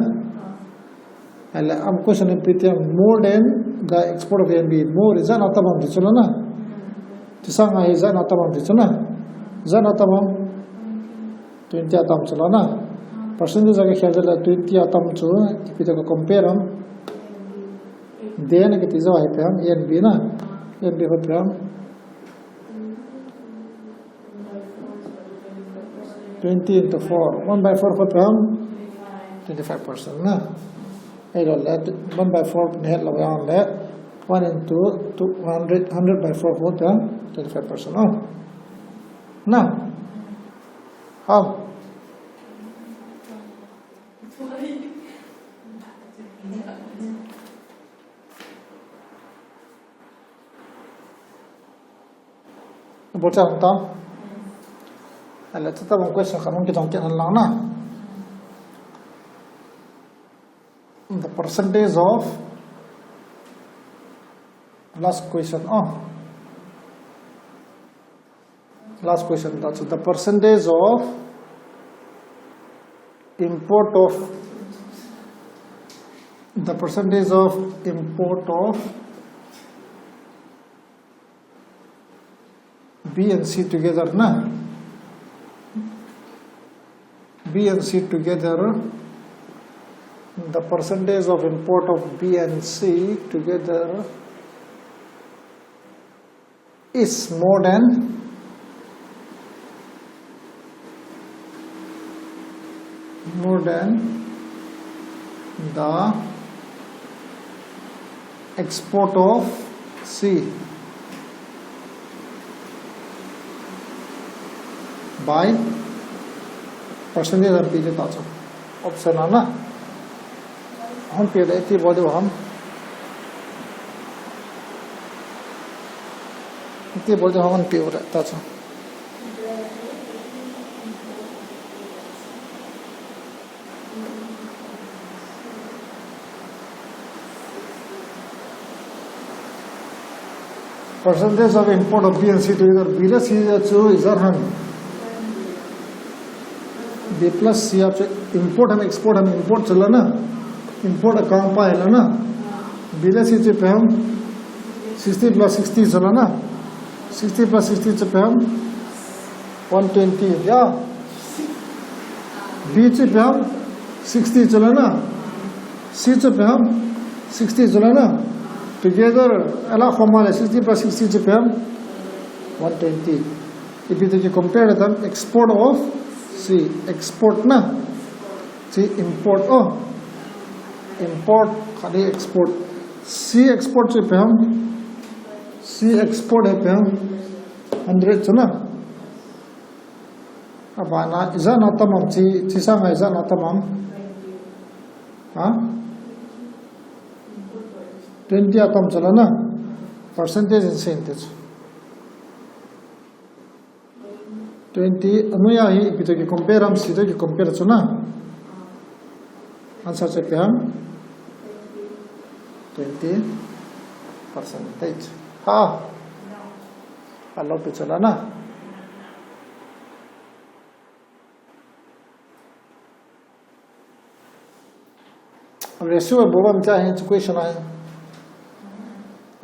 Ahile, am question ipi ti ham, more than the export of A and B. More ijat atam ham ti chu la na. Chi sang a hi ijat atam ham ti chu na. Ijat atam ham? Twenty atam chu la na. Percentage a ka khel ding le twenty atam chu, ipi toh ka compare ham? Then kiti chu ipi ham? A and B na. A and B ipi ham? Twenty into four. One by four ipi ham? Twenty-five percent na. Ahilou le, one by four nahet lou jongle, One into two hundred, hundred by four whole, then twenty-five percent. Oh. Na? How? Bolcha hanta. Ala, tata bang question khat hung kitong kit lang na. The percentage of, last question. Oh. Last question. That's the percentage of import of, the percentage of import of B and C together, na? B and C together, the percentage of import of B and C together is more than, more than the export of C by percentage. Hung pe ding ta chu. Option a na. Hung pe ding, iti bol diu ham. Iti bol diu ham, hung pe u ding ta chu. Percentage of import of B and C together. B le C chu ijat ham. B plus C a chu import ham export ham, import chu la na. Import account pa hi la na. B le C chu ipi ham. Sixty plus sixty chu la na. Sixty plus sixty chu ipi ham. One twenty, ya. B chu ipi ham, sixty chu la na. C chu ipi ham, sixty chu la na. Together, ala khoma le sixty plus sixty chu ipi ham, one twenty. Ipi ti ki compare le tam, export of C, export na. C import, oh. Import, khat hi export. C export chu ipi ham. C export hi ipi ham, hundred chu na. Abana, ijat na tam ham, chi, chi sanga ijat na tam ham. Ha? Twenty atam chu la na. Percentage in same te chu. Twenty, anoiya hi, ipi to ki compare ham, C to ki compare chu na. Answer chu ipi ham. Twenty percentage. Ha? Alo pi chu la na. Ratio bol bam cha hin chu question ahi.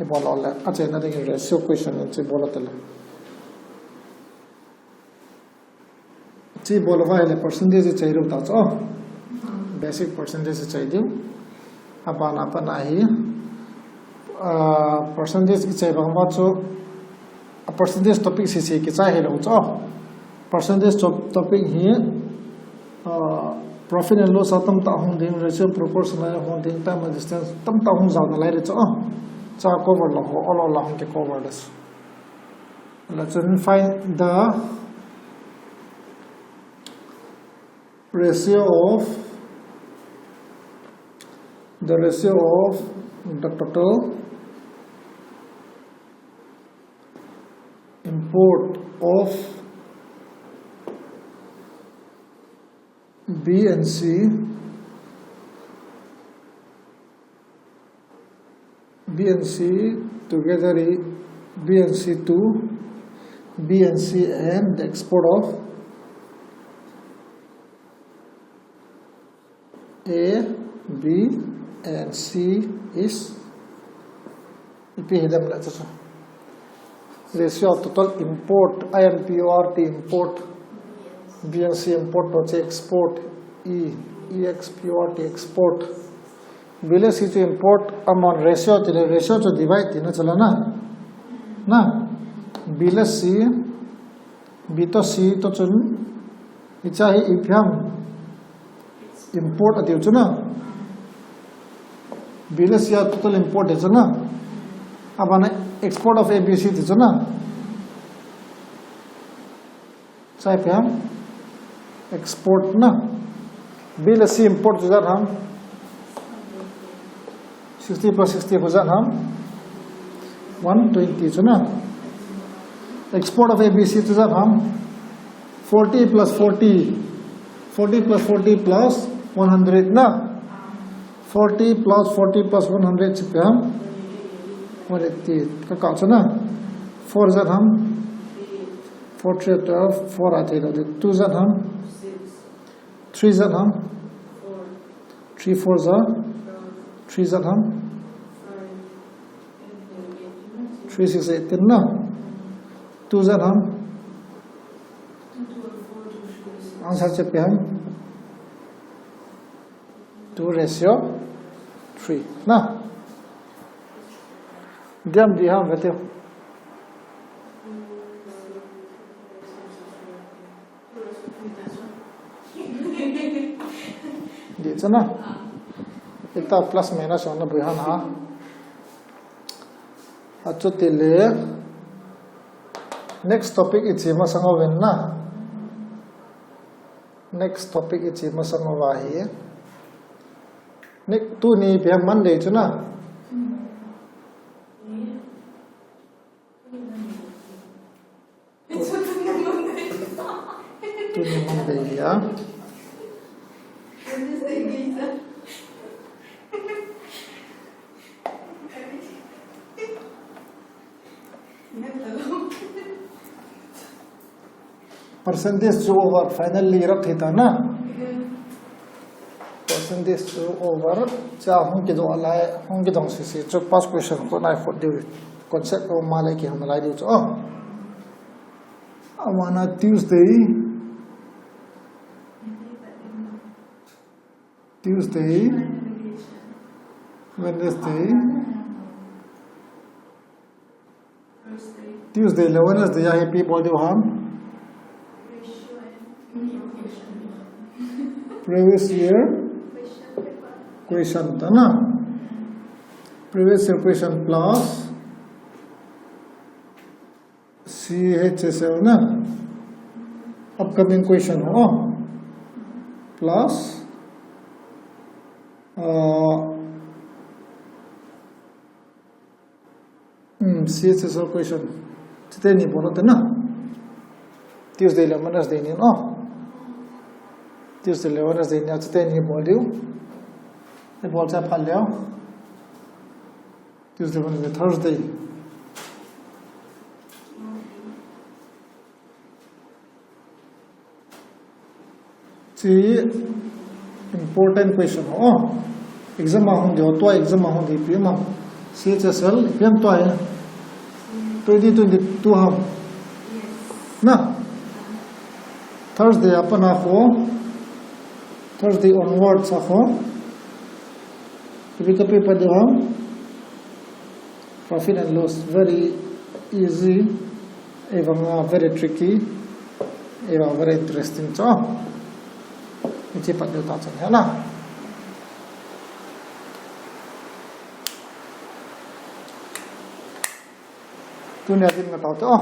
Ibol le, achaina ding ratio question chu bol tele. Chi bol va le percentage chai ru ta chu. Basic percentage chai diu. Abana pana hi, ah, percentage ichai bang va chu. A percentage topic sese kichai hilou chu. Percentage to-, topic hi, ah, profit and loss a tamtah hung ding, ratio proportion a hung ding, time and distance tamtah hung jao nalai le chu. Cha cover lou ho, olo la hung ki cover le chu. Let's find the ratio of, the ratio of the total import of B and C, B and C together, i-, B and C to B and C and the export of A, B and C is ipi hidem le chu chu. Ratio total import, I M P O R T import, B and C import to chu export, E, E X P O R T export. B le C chu import, amount ratio ti le ratio chu divide tina chu la na. Na, B le C, B to C to chun, hicha hi ipi ham. Import atiu chu na. B le C a total import hi chu na. Abana export of A B C ti chu na. Chai pe ham. Export na. B le C import chu ijat ham. Sixty plus sixty chu ijat ham. One twenty chu na. Export of A B C chu ijat ham. Forty plus forty. Forty plus forty plus one hundred na. Forty plus forty plus one hundred chu pe ham. One eighty. Ka kah chu na. Four ijat ham. Four three twelve, four a thei lou ding. Two ijat ham. Three ijat ham. Three four ijat. Three ijat ham. Three six eighteen na. Two ijat ham. Answer chu pe ham. Two ratio three na. Diam di ham ve teu. Di chu na. Ita plus minus na bui han ha. Achuti le. Next topic ichi masang uvin na. Next topic ichi masang uva hi. Next tuni pe Monday chu na. Tuni Monday ya. Percentage chu over, finally rak thei ta na. Percentage chu over, cha hung kidoh lai, hung kidong sisi chu past question ko nai khot diu. Concept ko ma le kiham lai diu chu. Oh. Amana Tuesday. Tuesday. Wednesday. Tuesday le Wednesday a hi ipi bol diu ham. Previous year question ta na. Previous year question plus C H S L na. Upcoming question ho. Plus uh, Hmm, C H S L question. Chuteni bol u te na. Tuesday le Wednesday ni no. Tuesday le Wednesday ni chuteni bol diu. Ibol cha pha leo. Tuesday, Wednesday, Thursday. Chi important question ho. Exam a hung diu, tua exam a hung diu ipi ham. C H S L, ipi ham tua hi. Twenty twenty-two ham. Na. Thursday a pat na ho. Thursday onwards a ho. Ipi topic pat diu ham. Profit and loss, very easy, ahivanga very tricky, ahivanga very interesting chu. Hiche pat diu ta chun hi na. Tunia din nga tao te o.